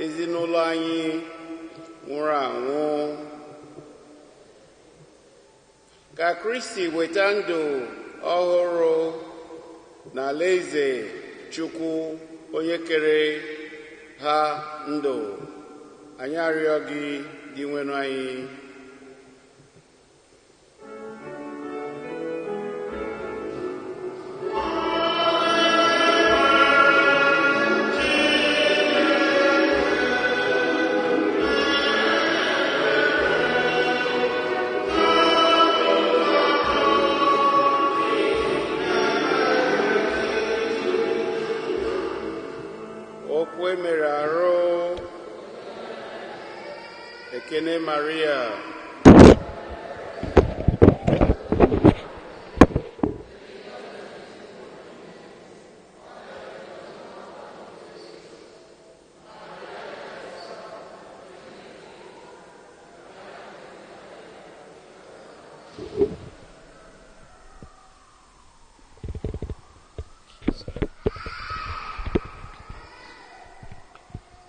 ezinụlọ anyị nwụrụ anwụ, ka Kristi weta ndụ ọhụrụ n'alaeze Chukwu onye kere ha ndụ. Anyị arịọ gị, Dinwenụ anyị. Okwu emere arụ. Ekene Maria.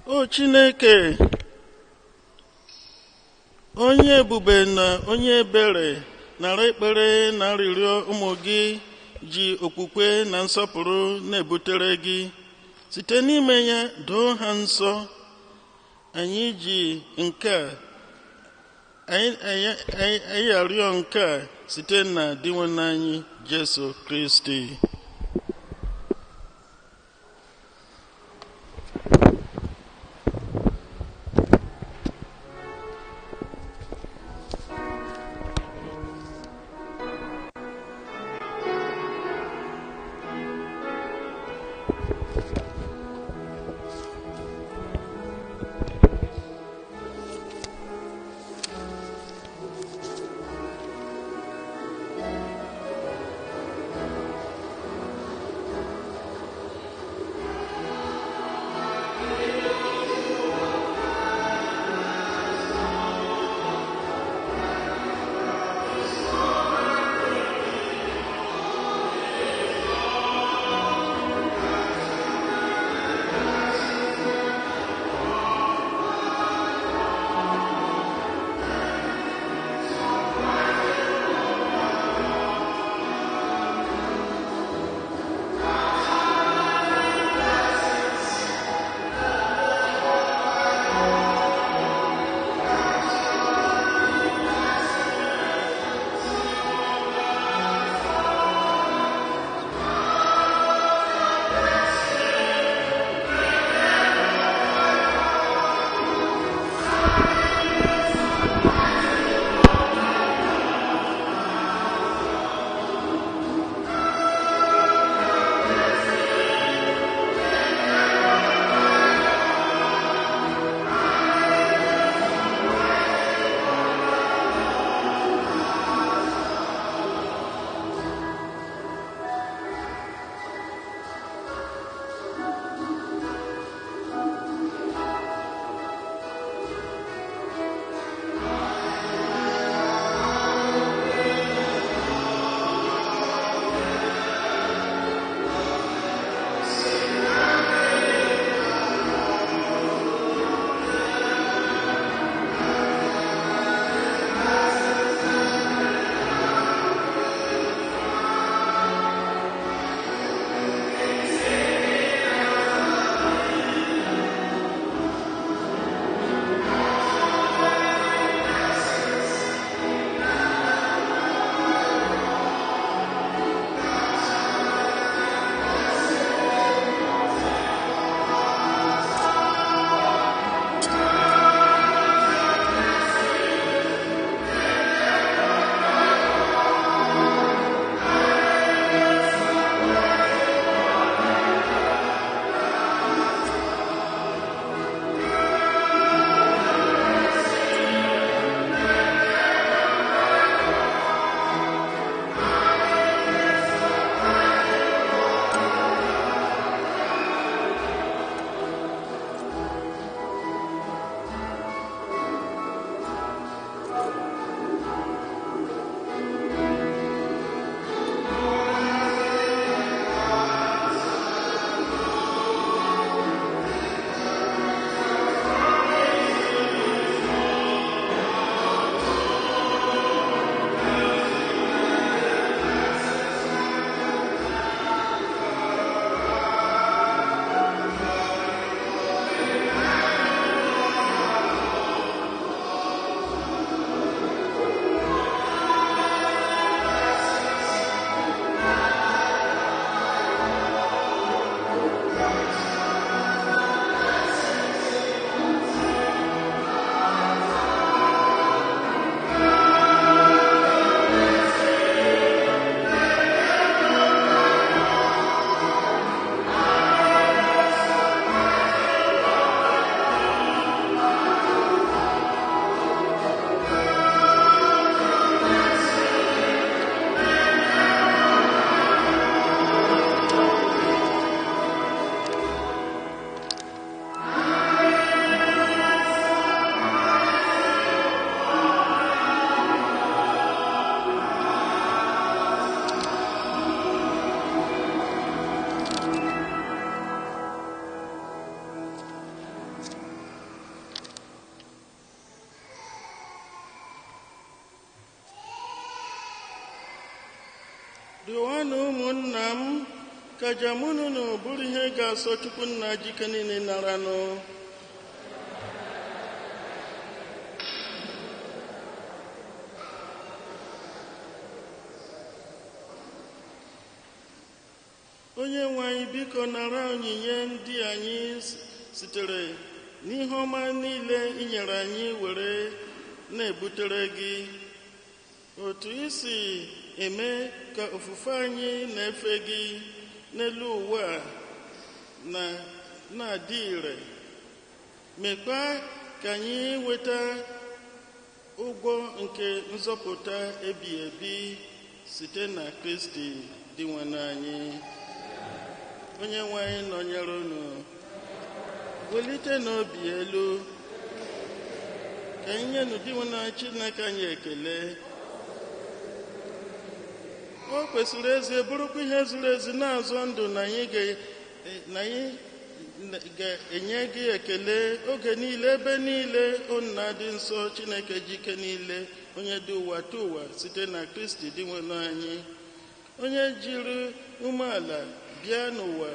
O Chineke, onye ebube na onye ebere, nara ekpere na arịrịọ ụmụ gị ji okwukwe na nsọpụrụ na-ebutere gị. Site n'ime ya doo ha nsọ. Anyị ji nke a anyị arịọ nke a site na Dinwenụ anyị Jesu Kristi. Rịọwanụ ụmụnna m ka aja mụ na unu bụrụ ihe ga-asọ Chukwu nna jike niile naranụ. Onye nwe anyị, biko nara onyinye ndị anyị sitere n'ihe ọma niile i nyere anyị were na-ebutere gị. Otu i si eme ka ofufe anyị na-efe gị n'elu ụwa na na-adị ire, mekwa ka anyị nweta ụgwọ nke nzọpụta ebighị ebi site na Kristi Dinwenụ anyị. Onye nwe anyị nọnyere unu. Welite n'obi elu ka anyị nyenụ Dinwenụ Chineke anyị ekele. O kwesịrị ezie bụrụkwa ihe ziri ezi na-azọ ndụ na anyị ga-enye gị ekele oge niile ebe niile, o Nna dị nsọ, Chineke ji ike niile, onye dị ụwa tụ ụwa, site na Kristi Dinwenụ anyị, onye jiri umeala bịa n'ụwa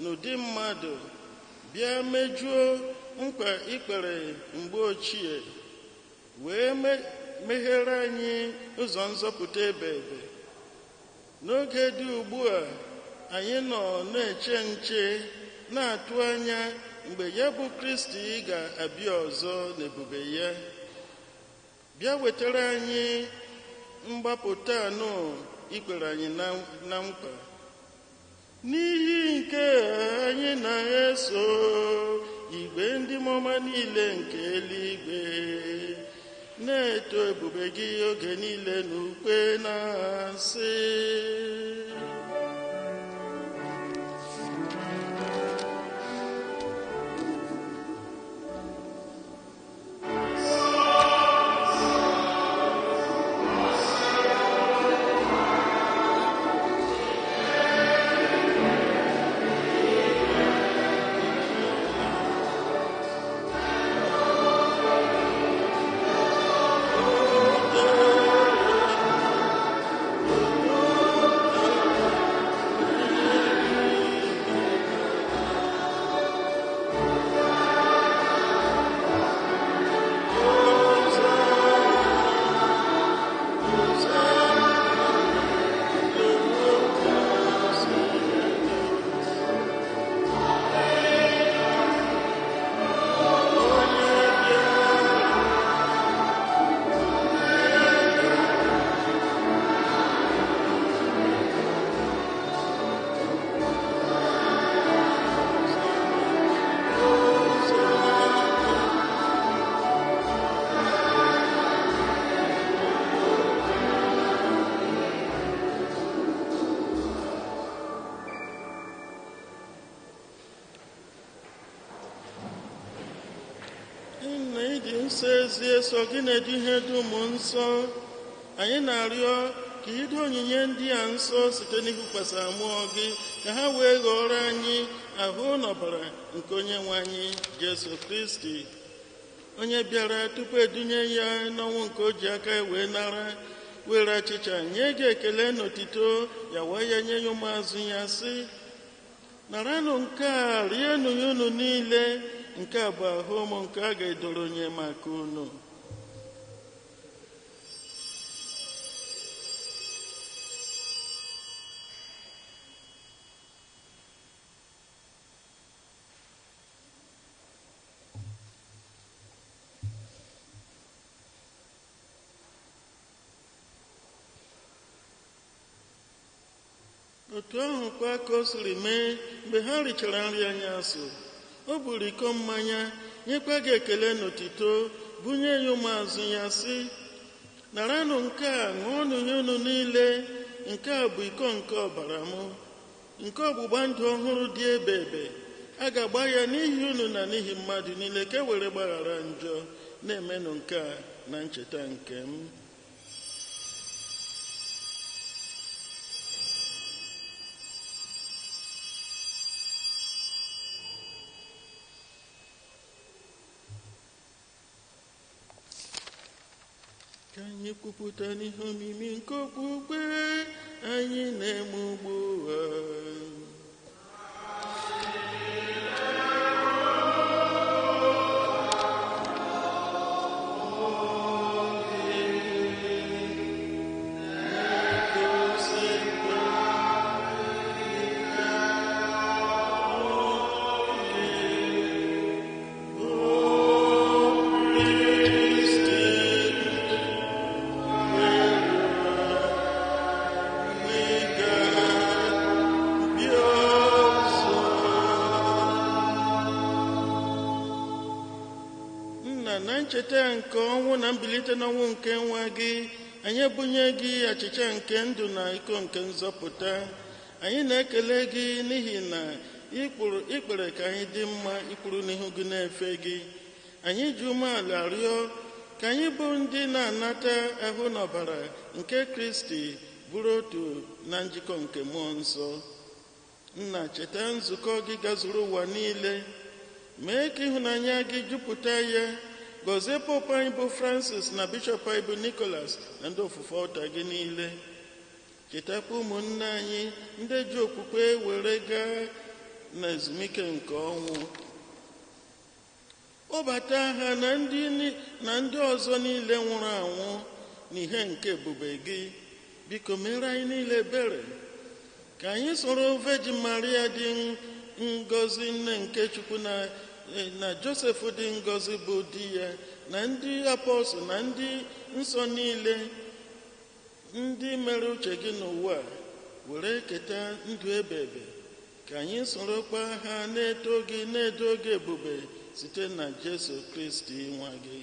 n'ụdị mmadụ, bịa mejuo nkwa ikpere mgbe ochie, wee meghere anyị ụzọ nzọpụta ebe ebe. N'oge dị ugbu a anyị nọ na-eche nche na-atụ anya mgbe ya bụ Kristi ga-abịa ọzọ n'ebube ya, bịa wetara anyị mgbapụta anụ ikpere anyị na nkwa. N'ihi nke anyị na-eso igwe ndị mmụọ niile nke eluigwe na-eto ebube gị oge niile n'ukwe na-asị: Nsọ ezie so gị na-edu ihe dum nsọ, anyị na-arịọ ka ido onyinye ndị a nsọ site n'ihukwasị mmụọ gị, ka ha wee ghọrọ anyị ahụ n'ọbara nke onye nwe anyị Jesu Kristi, onye bịara tupu edunye ya n'ọnwụ nke o ji aka wee nara, were achịcha nye gị ekele n'otito ya, wee ya nye ya ụmụazụ ya sị: naranụ nke a, rienụ ya unu niile, nke a bụ ahụ ụmụ nke a ga-edoro nye maka unu. Otu ahụ kwa ka o siri mee mgbe ha richara nri anyasụ, o buru iko mmanya nyekwa gị ekele n'otito, bunye ya ụmụazụ ya sị: naranụ nke a, ṅụọnụ ya unu niile, nke a bụ iko nke ọbara m, nke ọgbụgba ndụ ọhụrụ dị ebe ebe, a ga-agba ya n'ihi unu na n'ihi mmadụ niile ka e were gbaghara njọ. Na-emenụ nke a na ncheta nke m. Ka Ka anyị kwupụta n'ihe omimi nke okpukpe anyị na-eme ugbu a. Nna, na ncheta nke ọnwụ na mbilite n'ọnwụ nke nwa gị, anyị ebunye gị achịcha nke ndụ na iko nke nzọpụta. Anyị na-ekele gị n'ihi na ikpere ka anyị dị mma ikpuru n'ihu gị na-efe gị. Anyị ji umeala rịọ ka anyị bụ ndị na-anata ahụ na ọbara nke Kristi bụrụ otu na njikọ nke mmụọ nsọ. Nna, cheta nzukọ gị gazuru ụwa niile, mee ka ịhụnanya gị jupụta ya. Gọzie Popu anyị bụ Francis na Bishọp anyị bụ Nicholas na ndị ofufe ọta gị niile. Chetakwa ụmụnne anyị ndị ji okwukwe were gaa na ezumike nke ọnwụ. Kpọbata ha na ndị ọzọ niile nwụrụ anwụ n'ihe nke ebube gị. Biko mere anyị niile ebere, ka anyị soro Virgin Maria dị ngọzi, nne nke Chukwu, na Josef dị ngọzi bụ di ya, na ndị apọstụl na ndị nsọ niile ndị mere uche gị n'ụwa, were keta ndụ ebebe. Ka anyị sorokwa ha na-eto gị na-edo gị ebube site na Jesu Kristi nwa gị.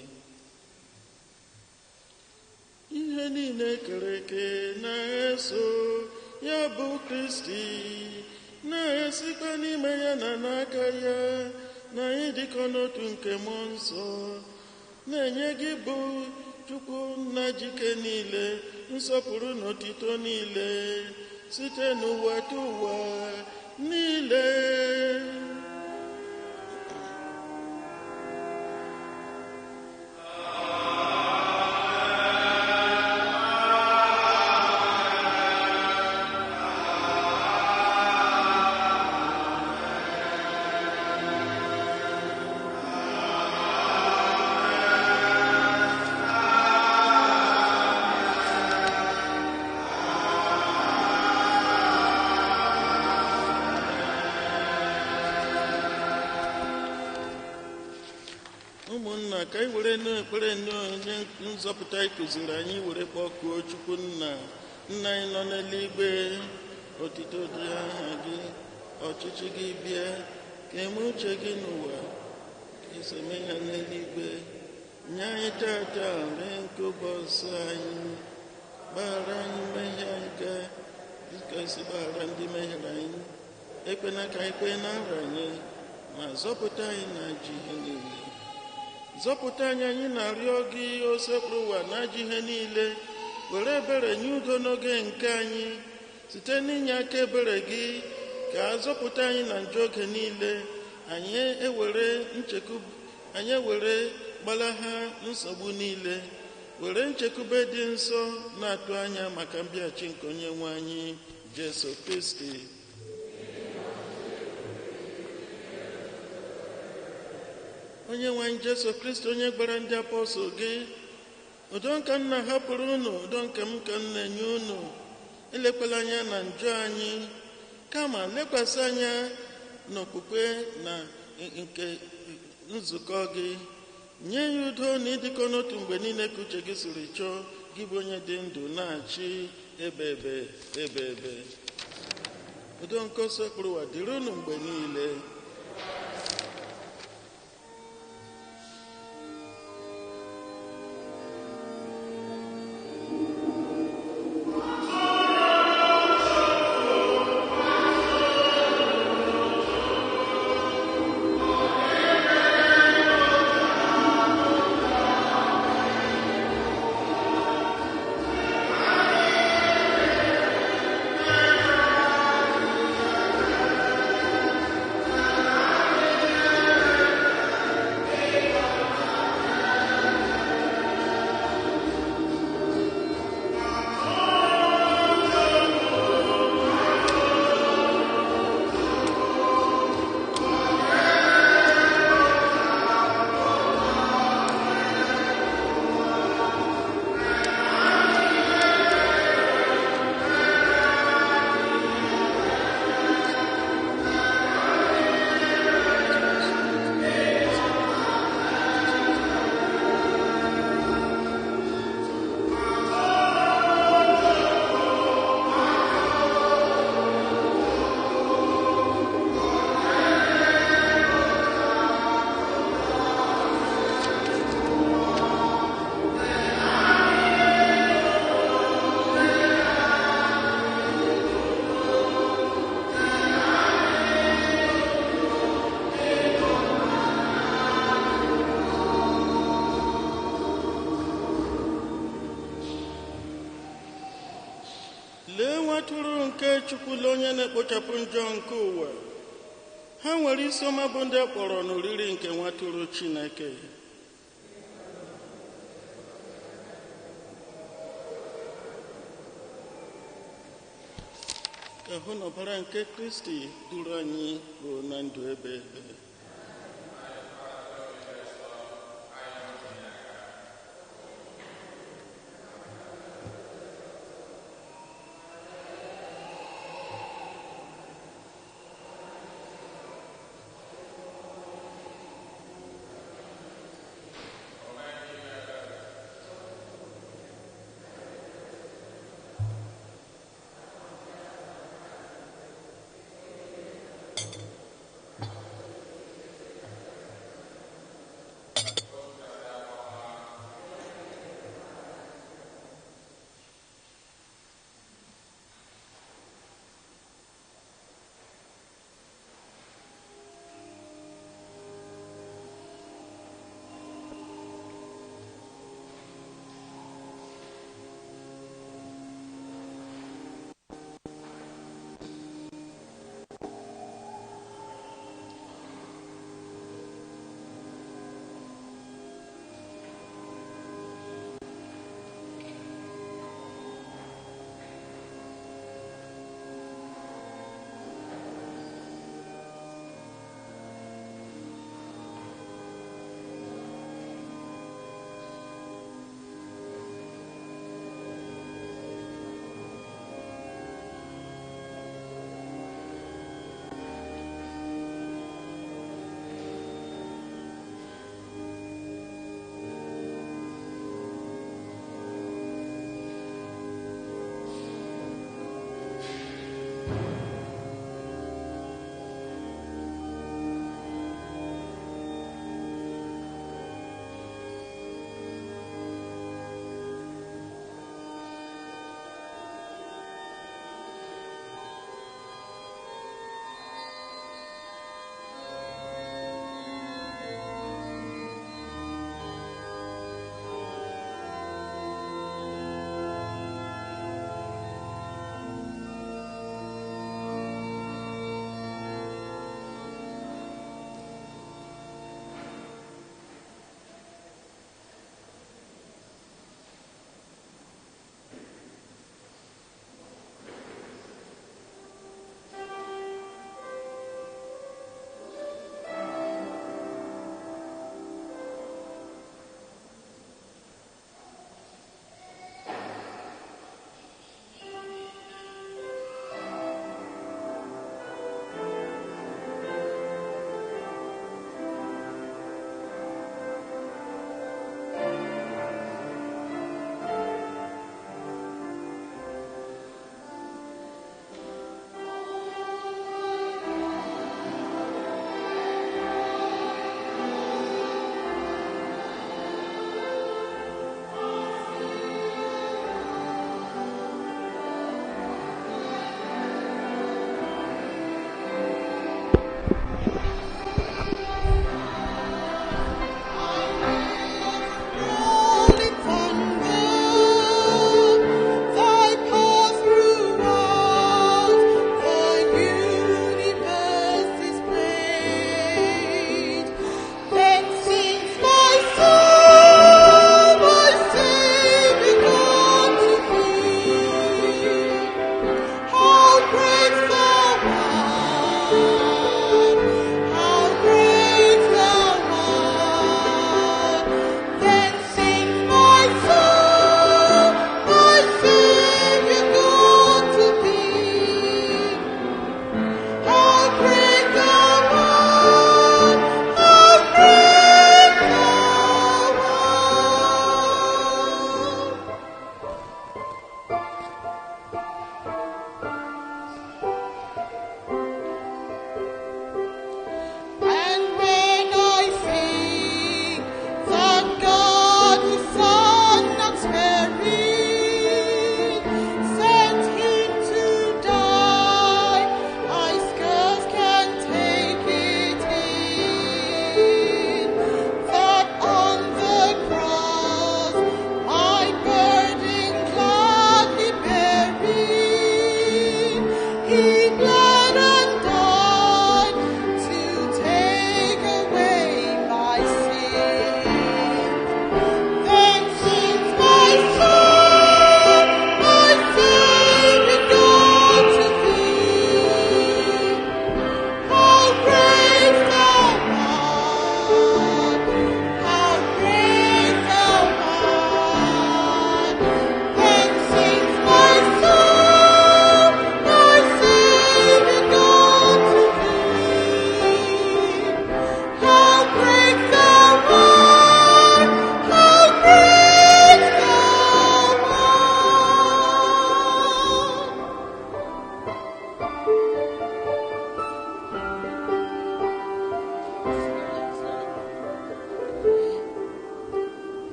Ihe niile kere eke na-eso ya bụ Kristi, na-esikwa n'ime ya na n'aka ya, na anyị dịkọ n'otu nke mmụọ nsọ, na-enye gị bụ Chukwu nna jike niile nsọpụrụ na otito niile site n'ụwa tụ ụwa niile. Ụmụnna, ka anyị were n'ekpere onye nzọpụta anyị kụziri anyị were kpọkuo Chukwu nna. Nna anyị nọ n'eluigwe, otito dị aha gị, ọchịchị gị bịa, ka eme uche gị n'ụwa ka esi eme ya n'eluigwe. Nye anyị tata nri nke ụbọchị anyị, gbaghara anyị mmehie anyị ka dịka esi gbaghara ndị mehiere anyị, ekwena ka anyị kwee na nranye, ma zọpụta anyị na ajọ ihe niile. Zọpụta anyị, anyị na-arịọ gị, osekpụrụ ụwa na ajọ ihe niile, were ebere nye udo n'oge nke anyị, site n'inye aka ebere gị ka a zọpụta anyị na njọ oge niile. Anyị ewere gbalaha nsogbu niile, were nchekwube dị nsọ na-atụ anya maka mbịaghachi nke onye nwe anyị Jesu Kristi. Onye nwe anyị Jesu Kristi, onye gbara ndị apọstụl gị, udo nke m na-ahapụrụ unu, udo nke m ka m na-enye unu, elekwala anya na njọ anyị, kama lekwasị anya n'okwukwe na nke nzukọ gị. Nye ya udo na ịdịkọ n'otu mgbe niile ka uche gị siri chọọ, gị bụ onye dị ndụ na-achị ebe ebe ebe ebe. Udo nke osepụrụ ụwa dịrị unu mgbe niile. Chukwu, lee onye na-ekpochapụ njọ nke ụwa. Ha nwere isi ọma bụ ndị a kpọrọ n'oriri nke Nwatụrụ Chineke. Ka ahụ na ọbara nke Kristi duru anyị ruo na ndụ ebe ebe.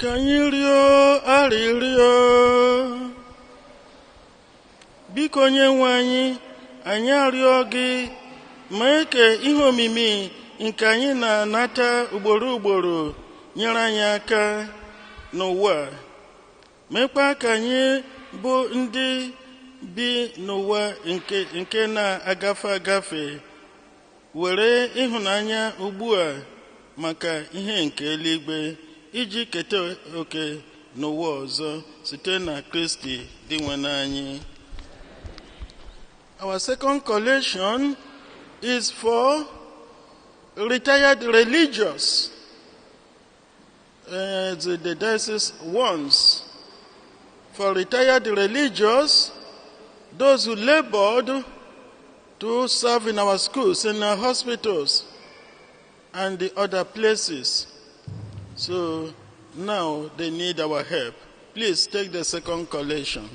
Ka anyị rịọ arịrịọ. Biko onye nwe anyị, anyị arịọ gị mee ka ihe omimi nke anyị na-anata ugboro ugboro nyere anyị aka n'ụwa a. Mekwa ka anyị bụ ndị bi n'ụwa nke na-agafe agafe were ịhụnanya ugbu a maka ihe nke eluigwe iji keta oke n'ụwa ọzọ site na Kristi Dinwenụ anyị. Our second collation is for retired religious. The diocese wants for retired religious, those who labored to serve in our schools, in our hospitals, and the other places. So now they need our help. Please take the second collation.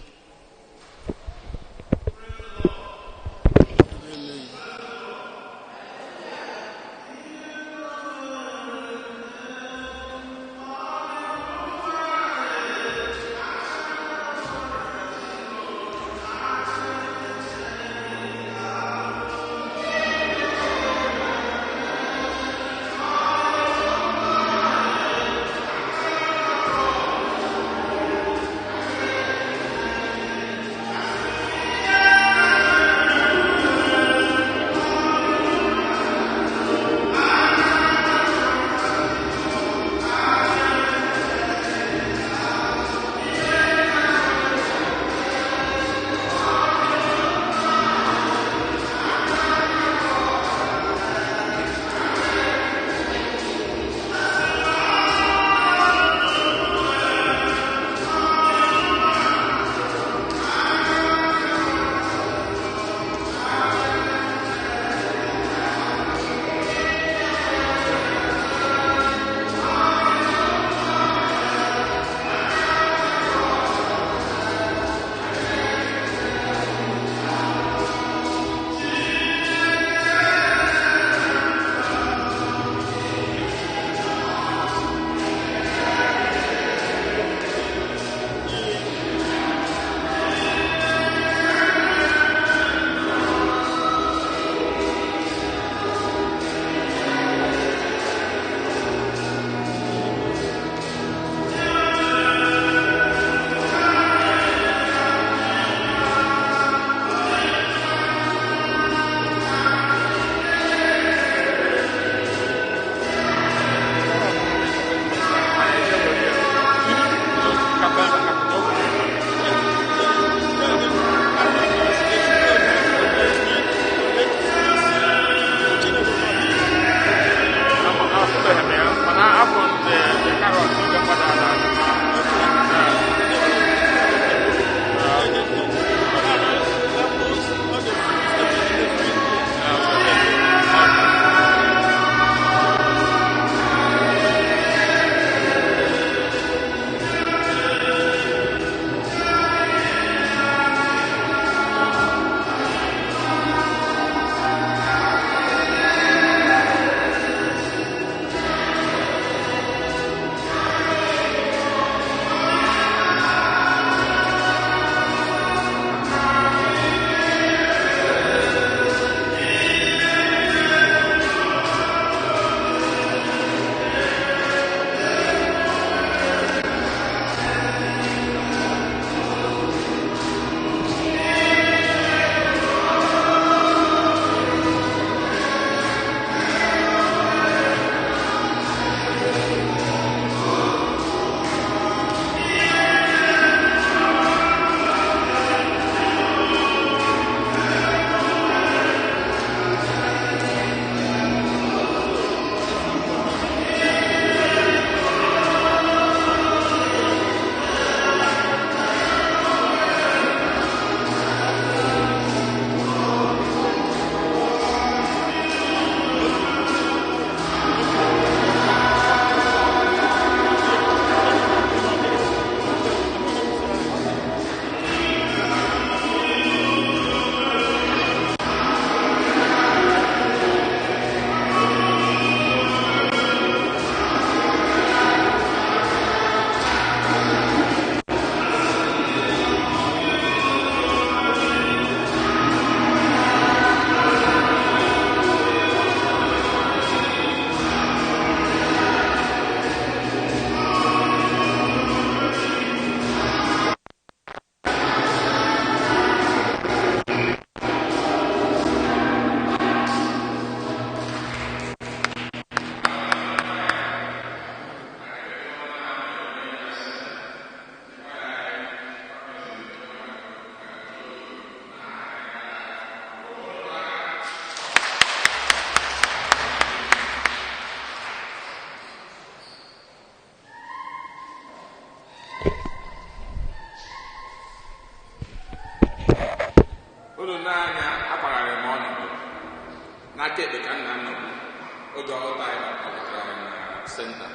Oge ọhụta anyị na-akpọpụtara anyị na center.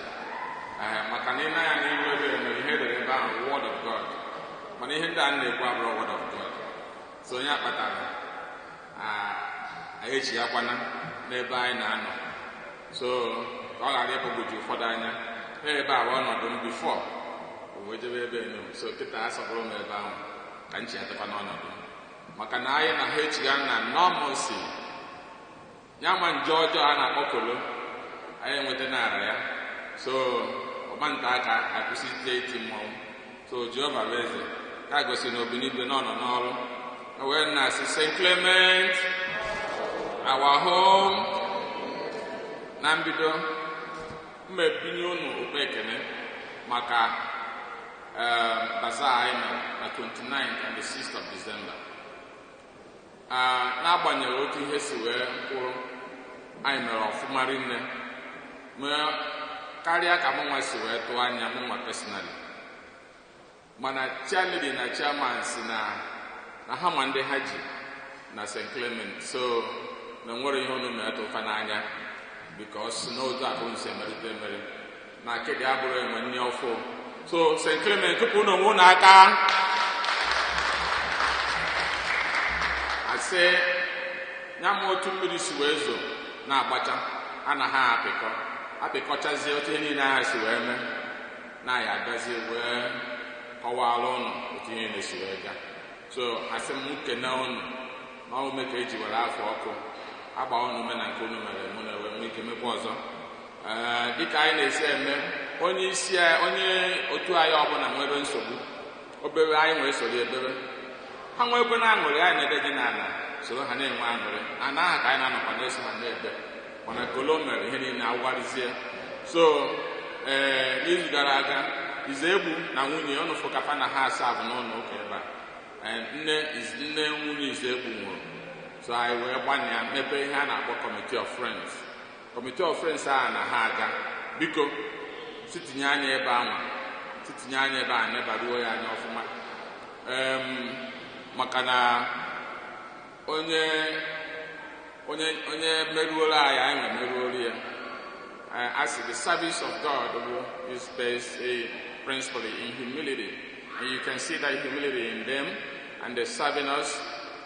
Maka na ị na-anya n'ihu ebe nwere ihe edere ebe ahụ, Word of God, mana ihe ndị a na-ekwu abụrụ Word of God. So onye kpatara anyị echighakwana n'ebe anyị na-anọ, so ka ọ ghara ịgbagwoju ụfọdụ anya. Ebe a bụ ọnọdụ m before wee jebe ebe enu. So kịta asọpụrụ m ebe ahụ ka m chiatakwa n'ọnọdụ m, maka na anyị na ha echigha na normalcy ya ma nje ọjọọ a na-akpọ kolo anyị enweta n'ara ya. So ọgbanta aka akwụsịte iti mmọnwụ. So Jehova bụ eze ka gosi na obinigwe nọ n'ọrụ. Wee na-asị St. Clement our home. Na mbido mma ebinye unu okpu ekene maka bazaar anyị mere na 29th and the 6th of December. N'agbanyeghị otu ihe si wee kwụrụ, anyị mere ọfụma rinne, mee karịa ka mụnwa si wee tụọ anya, mụnwa personally. Mana chairlady na chairman si na ha ma ndị ha ji na St. Clement, so na nwere ihe unu na-etụfa n'anya, because n'otu akụ unu si emerite emeri na akịdị abụrụ enwe nne ọfụ. So St. Clement, tupu unu onwe unu aka asị ya ma otu mmiri si wee zo na-agbacha anaghị apịkọ apịkọchazie otu ihe niile agha si wee mee na ya abịazie wee kọwara ụnụ otu ihe niile si wee gaa. So asị m kene ụnụ na ume ka eji were afọ ọkụ agba ụnụ ume na nke ụnụ mere mụ na wee nwee ike mekwa ọzọ. Dịka anyị na-esi eme, onye isi onye otu anyị ọbụla nwere nsogbu obere, anyị nwee soro ebere ha nwekwe na aṅụrị anyị na-ede ji n'ala soro ha na-enwe aṅụrị na ana aha ka anyị na-anọkwa na-eso ha na-ebe. Mana kolo mere ihe niile awụgharịzie. So n'izu gara aga, Ize Egbu na nwunye ọnụ fụkafa na ha asaa bụ n'ụlọ ụka ebe a. Nne nwunye Ize Egbu nwụrụ, so anyị wee gbanịa mepee ihe a na-akpọ Committee of Friends. Committee of Friends a na ha aga, biko sitinye anya ebe anwa, sitinye anya ebe a, nebaruo ya anya ọfụma, maka na onye onye onye merụola anyị, anyị nwe merụola ya. As the service of God is based principally in humility, and you can see that humility in them, and they're serving us,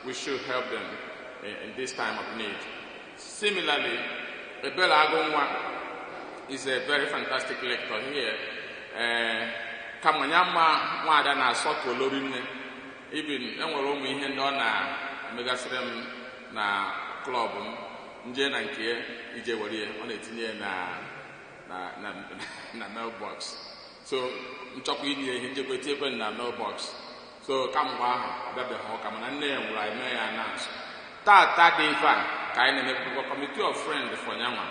we should help them in this time of need. Similarly, Ebele Agunwa is a very fantastic lector here. Kama ya ma nwaada na-asọ kolori nne, even enwere ụmụ ihe ndị ọ na-emegasịrị m na klọb m nje na nke ya ije were ya, ọ na-etinye ya na mailbox. So nchọkwa inye ya ihe njekwa etinyekwe na mailbox. So kamgbe ahụ ọ bịabeghị ụka, mana nne ya nwụrụ, anyị mee ya announce. Tata dị ife a ka anyị na-emepụtakwa Committee of Friends for nyanwa.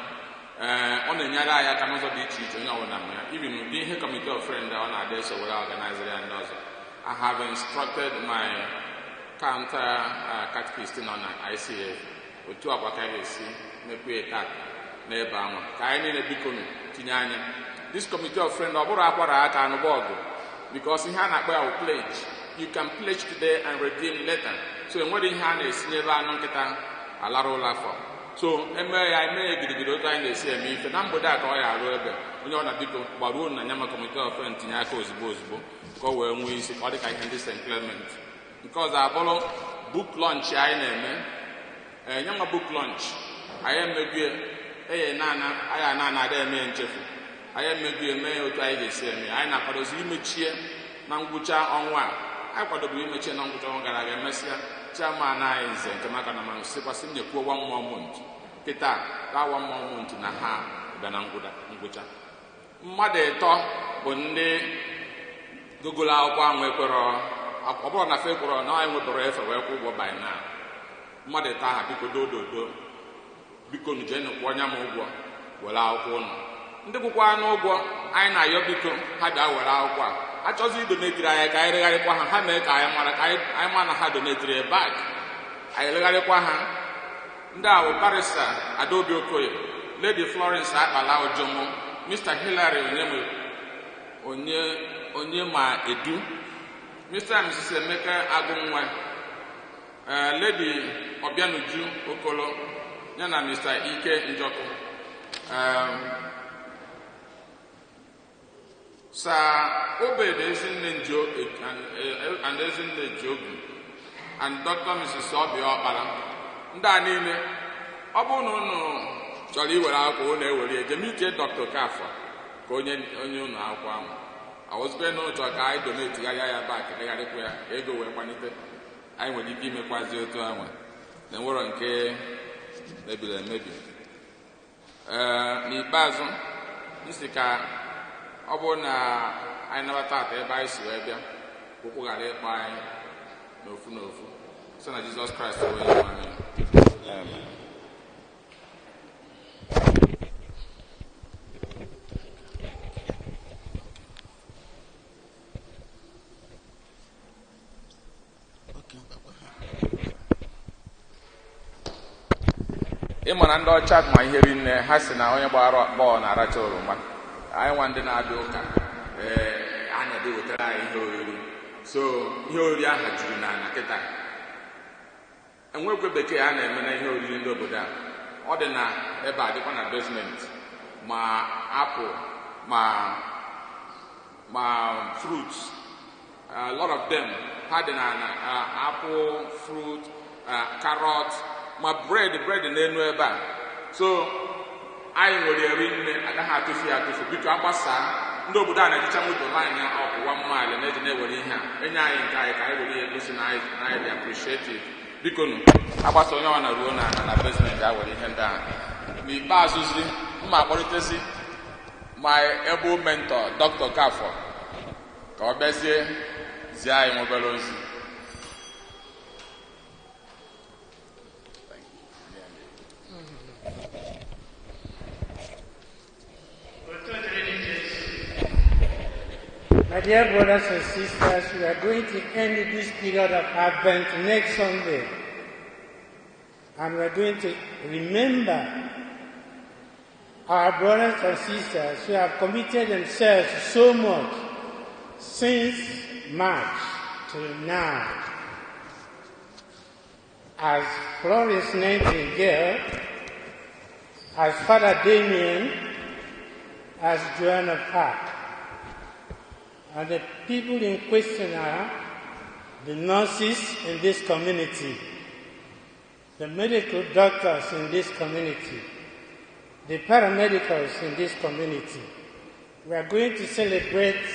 Ọ na-enyere anyị aka n'ụzọ dị iche iche, onye ọbụla ma ya even ụdị ihe Committee of Friends a ọ na-adị eso were organizere ya ndị ọzọ. I have instructed my counter catechist nọ na ICF otu akwa ka a ga-esi mepee tata n'ebe ahụ ka anyị niile biko tinye anya this Committee of Friends. Ọ bụrụ akwara aka anụba ọgụ, because ihe a na-akpọ ya bụ pledge. You can pledge today and redeem later. So enwere ihe a na-esinye ebe anụ nkịta alara ụlọ afọ. So eme ya eme ya gidigidi otu anyị na-esi eme ife na mgbede a ka ọ ya arụ ebe onye ọ na biko gbaruo na ya ma Committee of Friends tinye aka ozugbo ozugbo ka ọ wee nwee isi ka ọ dị ka ihe ndị St. Clement. Nke ọzọ abụrụ book launch anyị na-eme. Nyanwa book launch anyị emegie eye naana anyị ana ada eme nchefu anyị emegie eme ya otu anyị ga-esi eme. Anyị na-akwadozi imechie na ngwụcha ọnwa a. Anyị kwadoburu imechie na ngwụcha ọnwa gara aga, emesịa chairman anyị nze nke maka na ma sịkwasị m nyekwuo one more month. Kịta that one more month na ha bịa na ngwụcha. Mmadụ ịtọ bụ ndị gogolo akwụkwọ ahụ ekwerọ, ọ bụrụ na fe kwụrọ na anyị nwebụrụ efe wee kwụ ụgwọ by now. Mmadụ ịtọ aha, biko dododo, biko nu jee kwụọ nya m ụgwọ were akwụkwọ ụnụ. Ndị kwụkwa n'ụgwọ anyị na-ayọ, biko ha bịa were akwụkwọ a. Achọzi idonetiri anyị ka anyị regharịkwa ha, ha mee ka anyị mara ka anyị ma na ha donetiri back, anyị regharịkwa ha. Ndị a bụ Barrister Adaobi Okoye, Lady Florence Akpala Ojomo, Mr. Hillary onye onye ma edu, Mr. and Mrs. Emeka Agụnwa, Lady Obianuju Okolo ya na Mr. Ike Njọkụ. Sir Obed Ezinne Njo and Ezinne Jogu and Dr. Mrs. Obi Ọkpara, ndị a niile, ọ bụrụ na unu chọrọ iwere akwụkwọ, unu ewere eje mitie Dr. Kafọ ka onye onye unu akwụkwọ ahụ awụzikwe na ụchọ ka anyị donate gharịa ya bak degharịkwa ya ka ego wee gbanite. Anyị nwere ike imekwazi otu ahụ na enwero nke mebiri emebi. Ee, n'ikpeazụ m si ka ọ bụrụ na anyị nabata ata ebe anyị si wee bịa, ụkwụ ghara ịkpọ anyị n'ofu n'ofu, site na Jizọs Kraịst bụ onye nwe anyị. Amen. Ịma na ndị ọcha ma ihe rinne ha si na onye gbara bọọlụ na-aracha oroma. Anyị nwa ndị na-abịa ụka, ee, a na-ede wetara anyị ihe oriri, so ihe oriri ahụ juru na ana kịta. Enwekwe bekee a na-eme na ihe oriri ndị obodo a, ọ dị na ebe a, dịkwa na basement, ma apple ma fruits, a lot of them ha dị na na apple, fruit, carrot, ma bread n'enu ebe a. So anyị nwere eri nne, agaghị atụfu ya atụfu. Biko, agbasaa, ndị obodo a na-ejicha moto line ya ọpụ 1 mile na-eji na-ewere ihe a enye anyị nke anyị, ka anyị were ihe gosi na anyị dị appreciative. Biko nụ, agbasa, onye ọbụla na ruo na basement a were ihe ndị ahụ. N'ikpeazụzi, mma akpọlitezi my able mentor, Dr. Kafọ, ka ọ bịazie zie anyị nwobere ozi. My dear brothers and sisters, we are going to end this period of Advent next Sunday. And we are going to remember our brothers and sisters who have committed themselves so much since March till now. As Florence Nightingale, as Father Damien, as Joanna Park. And the people in question are the nurses in this community, the medical doctors in this community, the paramedicals in this community. We are going to celebrate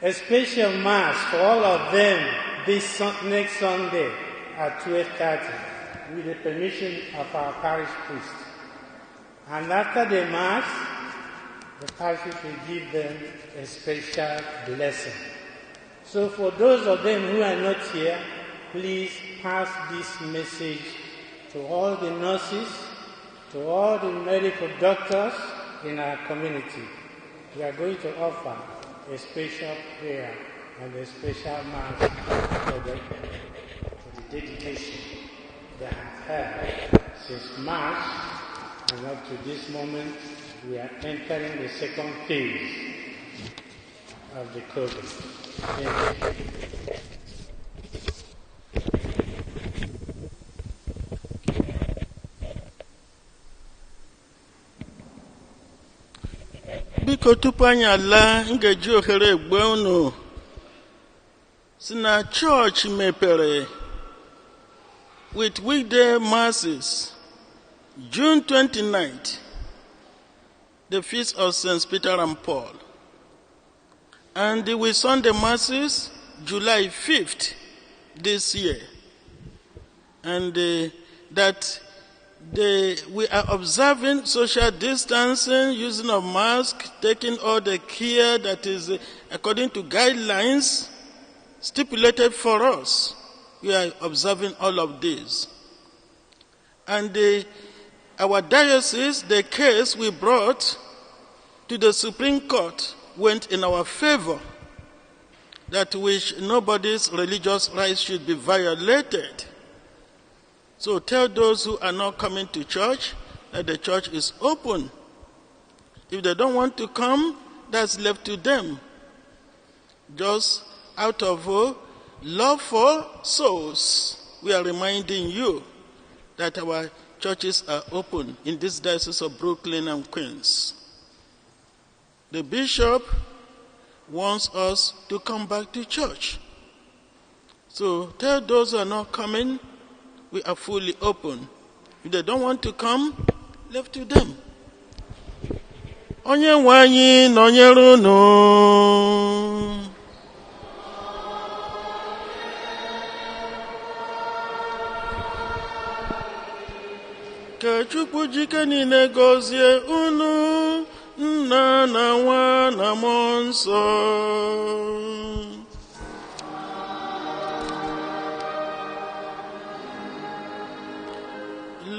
a special mass for all of them this next Sunday at 12:30 with the permission of our parish priest. And after the mass, the parish will give them a special blessing. So for those of them who are not here, please pass this message to all the nurses, to all the medical doctors in our community. We are going to offer a special prayer and a special mass for the dedication they have had since March and up to this moment. We are entering the second phase of the COVID. Thank you. Biko, tupu anyị ala, m ga-eji ohere egbe unu si na chọọchị mepere with weekday masses June 29th, the feast of St. Peter and Paul, and with Sunday masses July 5th this year, and that we are observing social distancing, using of mask, taking all the care that is according to guidelines stipulated for us. We are observing all of these. And our diocese, the case we brought to the Supreme Court went in our favor, that which nobody's religious rights should be violated. So tell those who are not coming to church that the church is open. If they don't want to come, that's left to them. Just out of love for souls, we are reminding you. that our churches are open in this diocese of Brooklyn and Queens. The bishop wants us to come back to church. So tell those who are not coming, we are fully open. If they don't want to come, left to them. Onye nwe anyị nọnyere unu. Ka Chukwu jike niile gọzie unu, nna na nwa na mmụọ nsọ.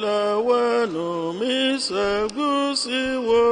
Lawanụ misa gwụsịwo.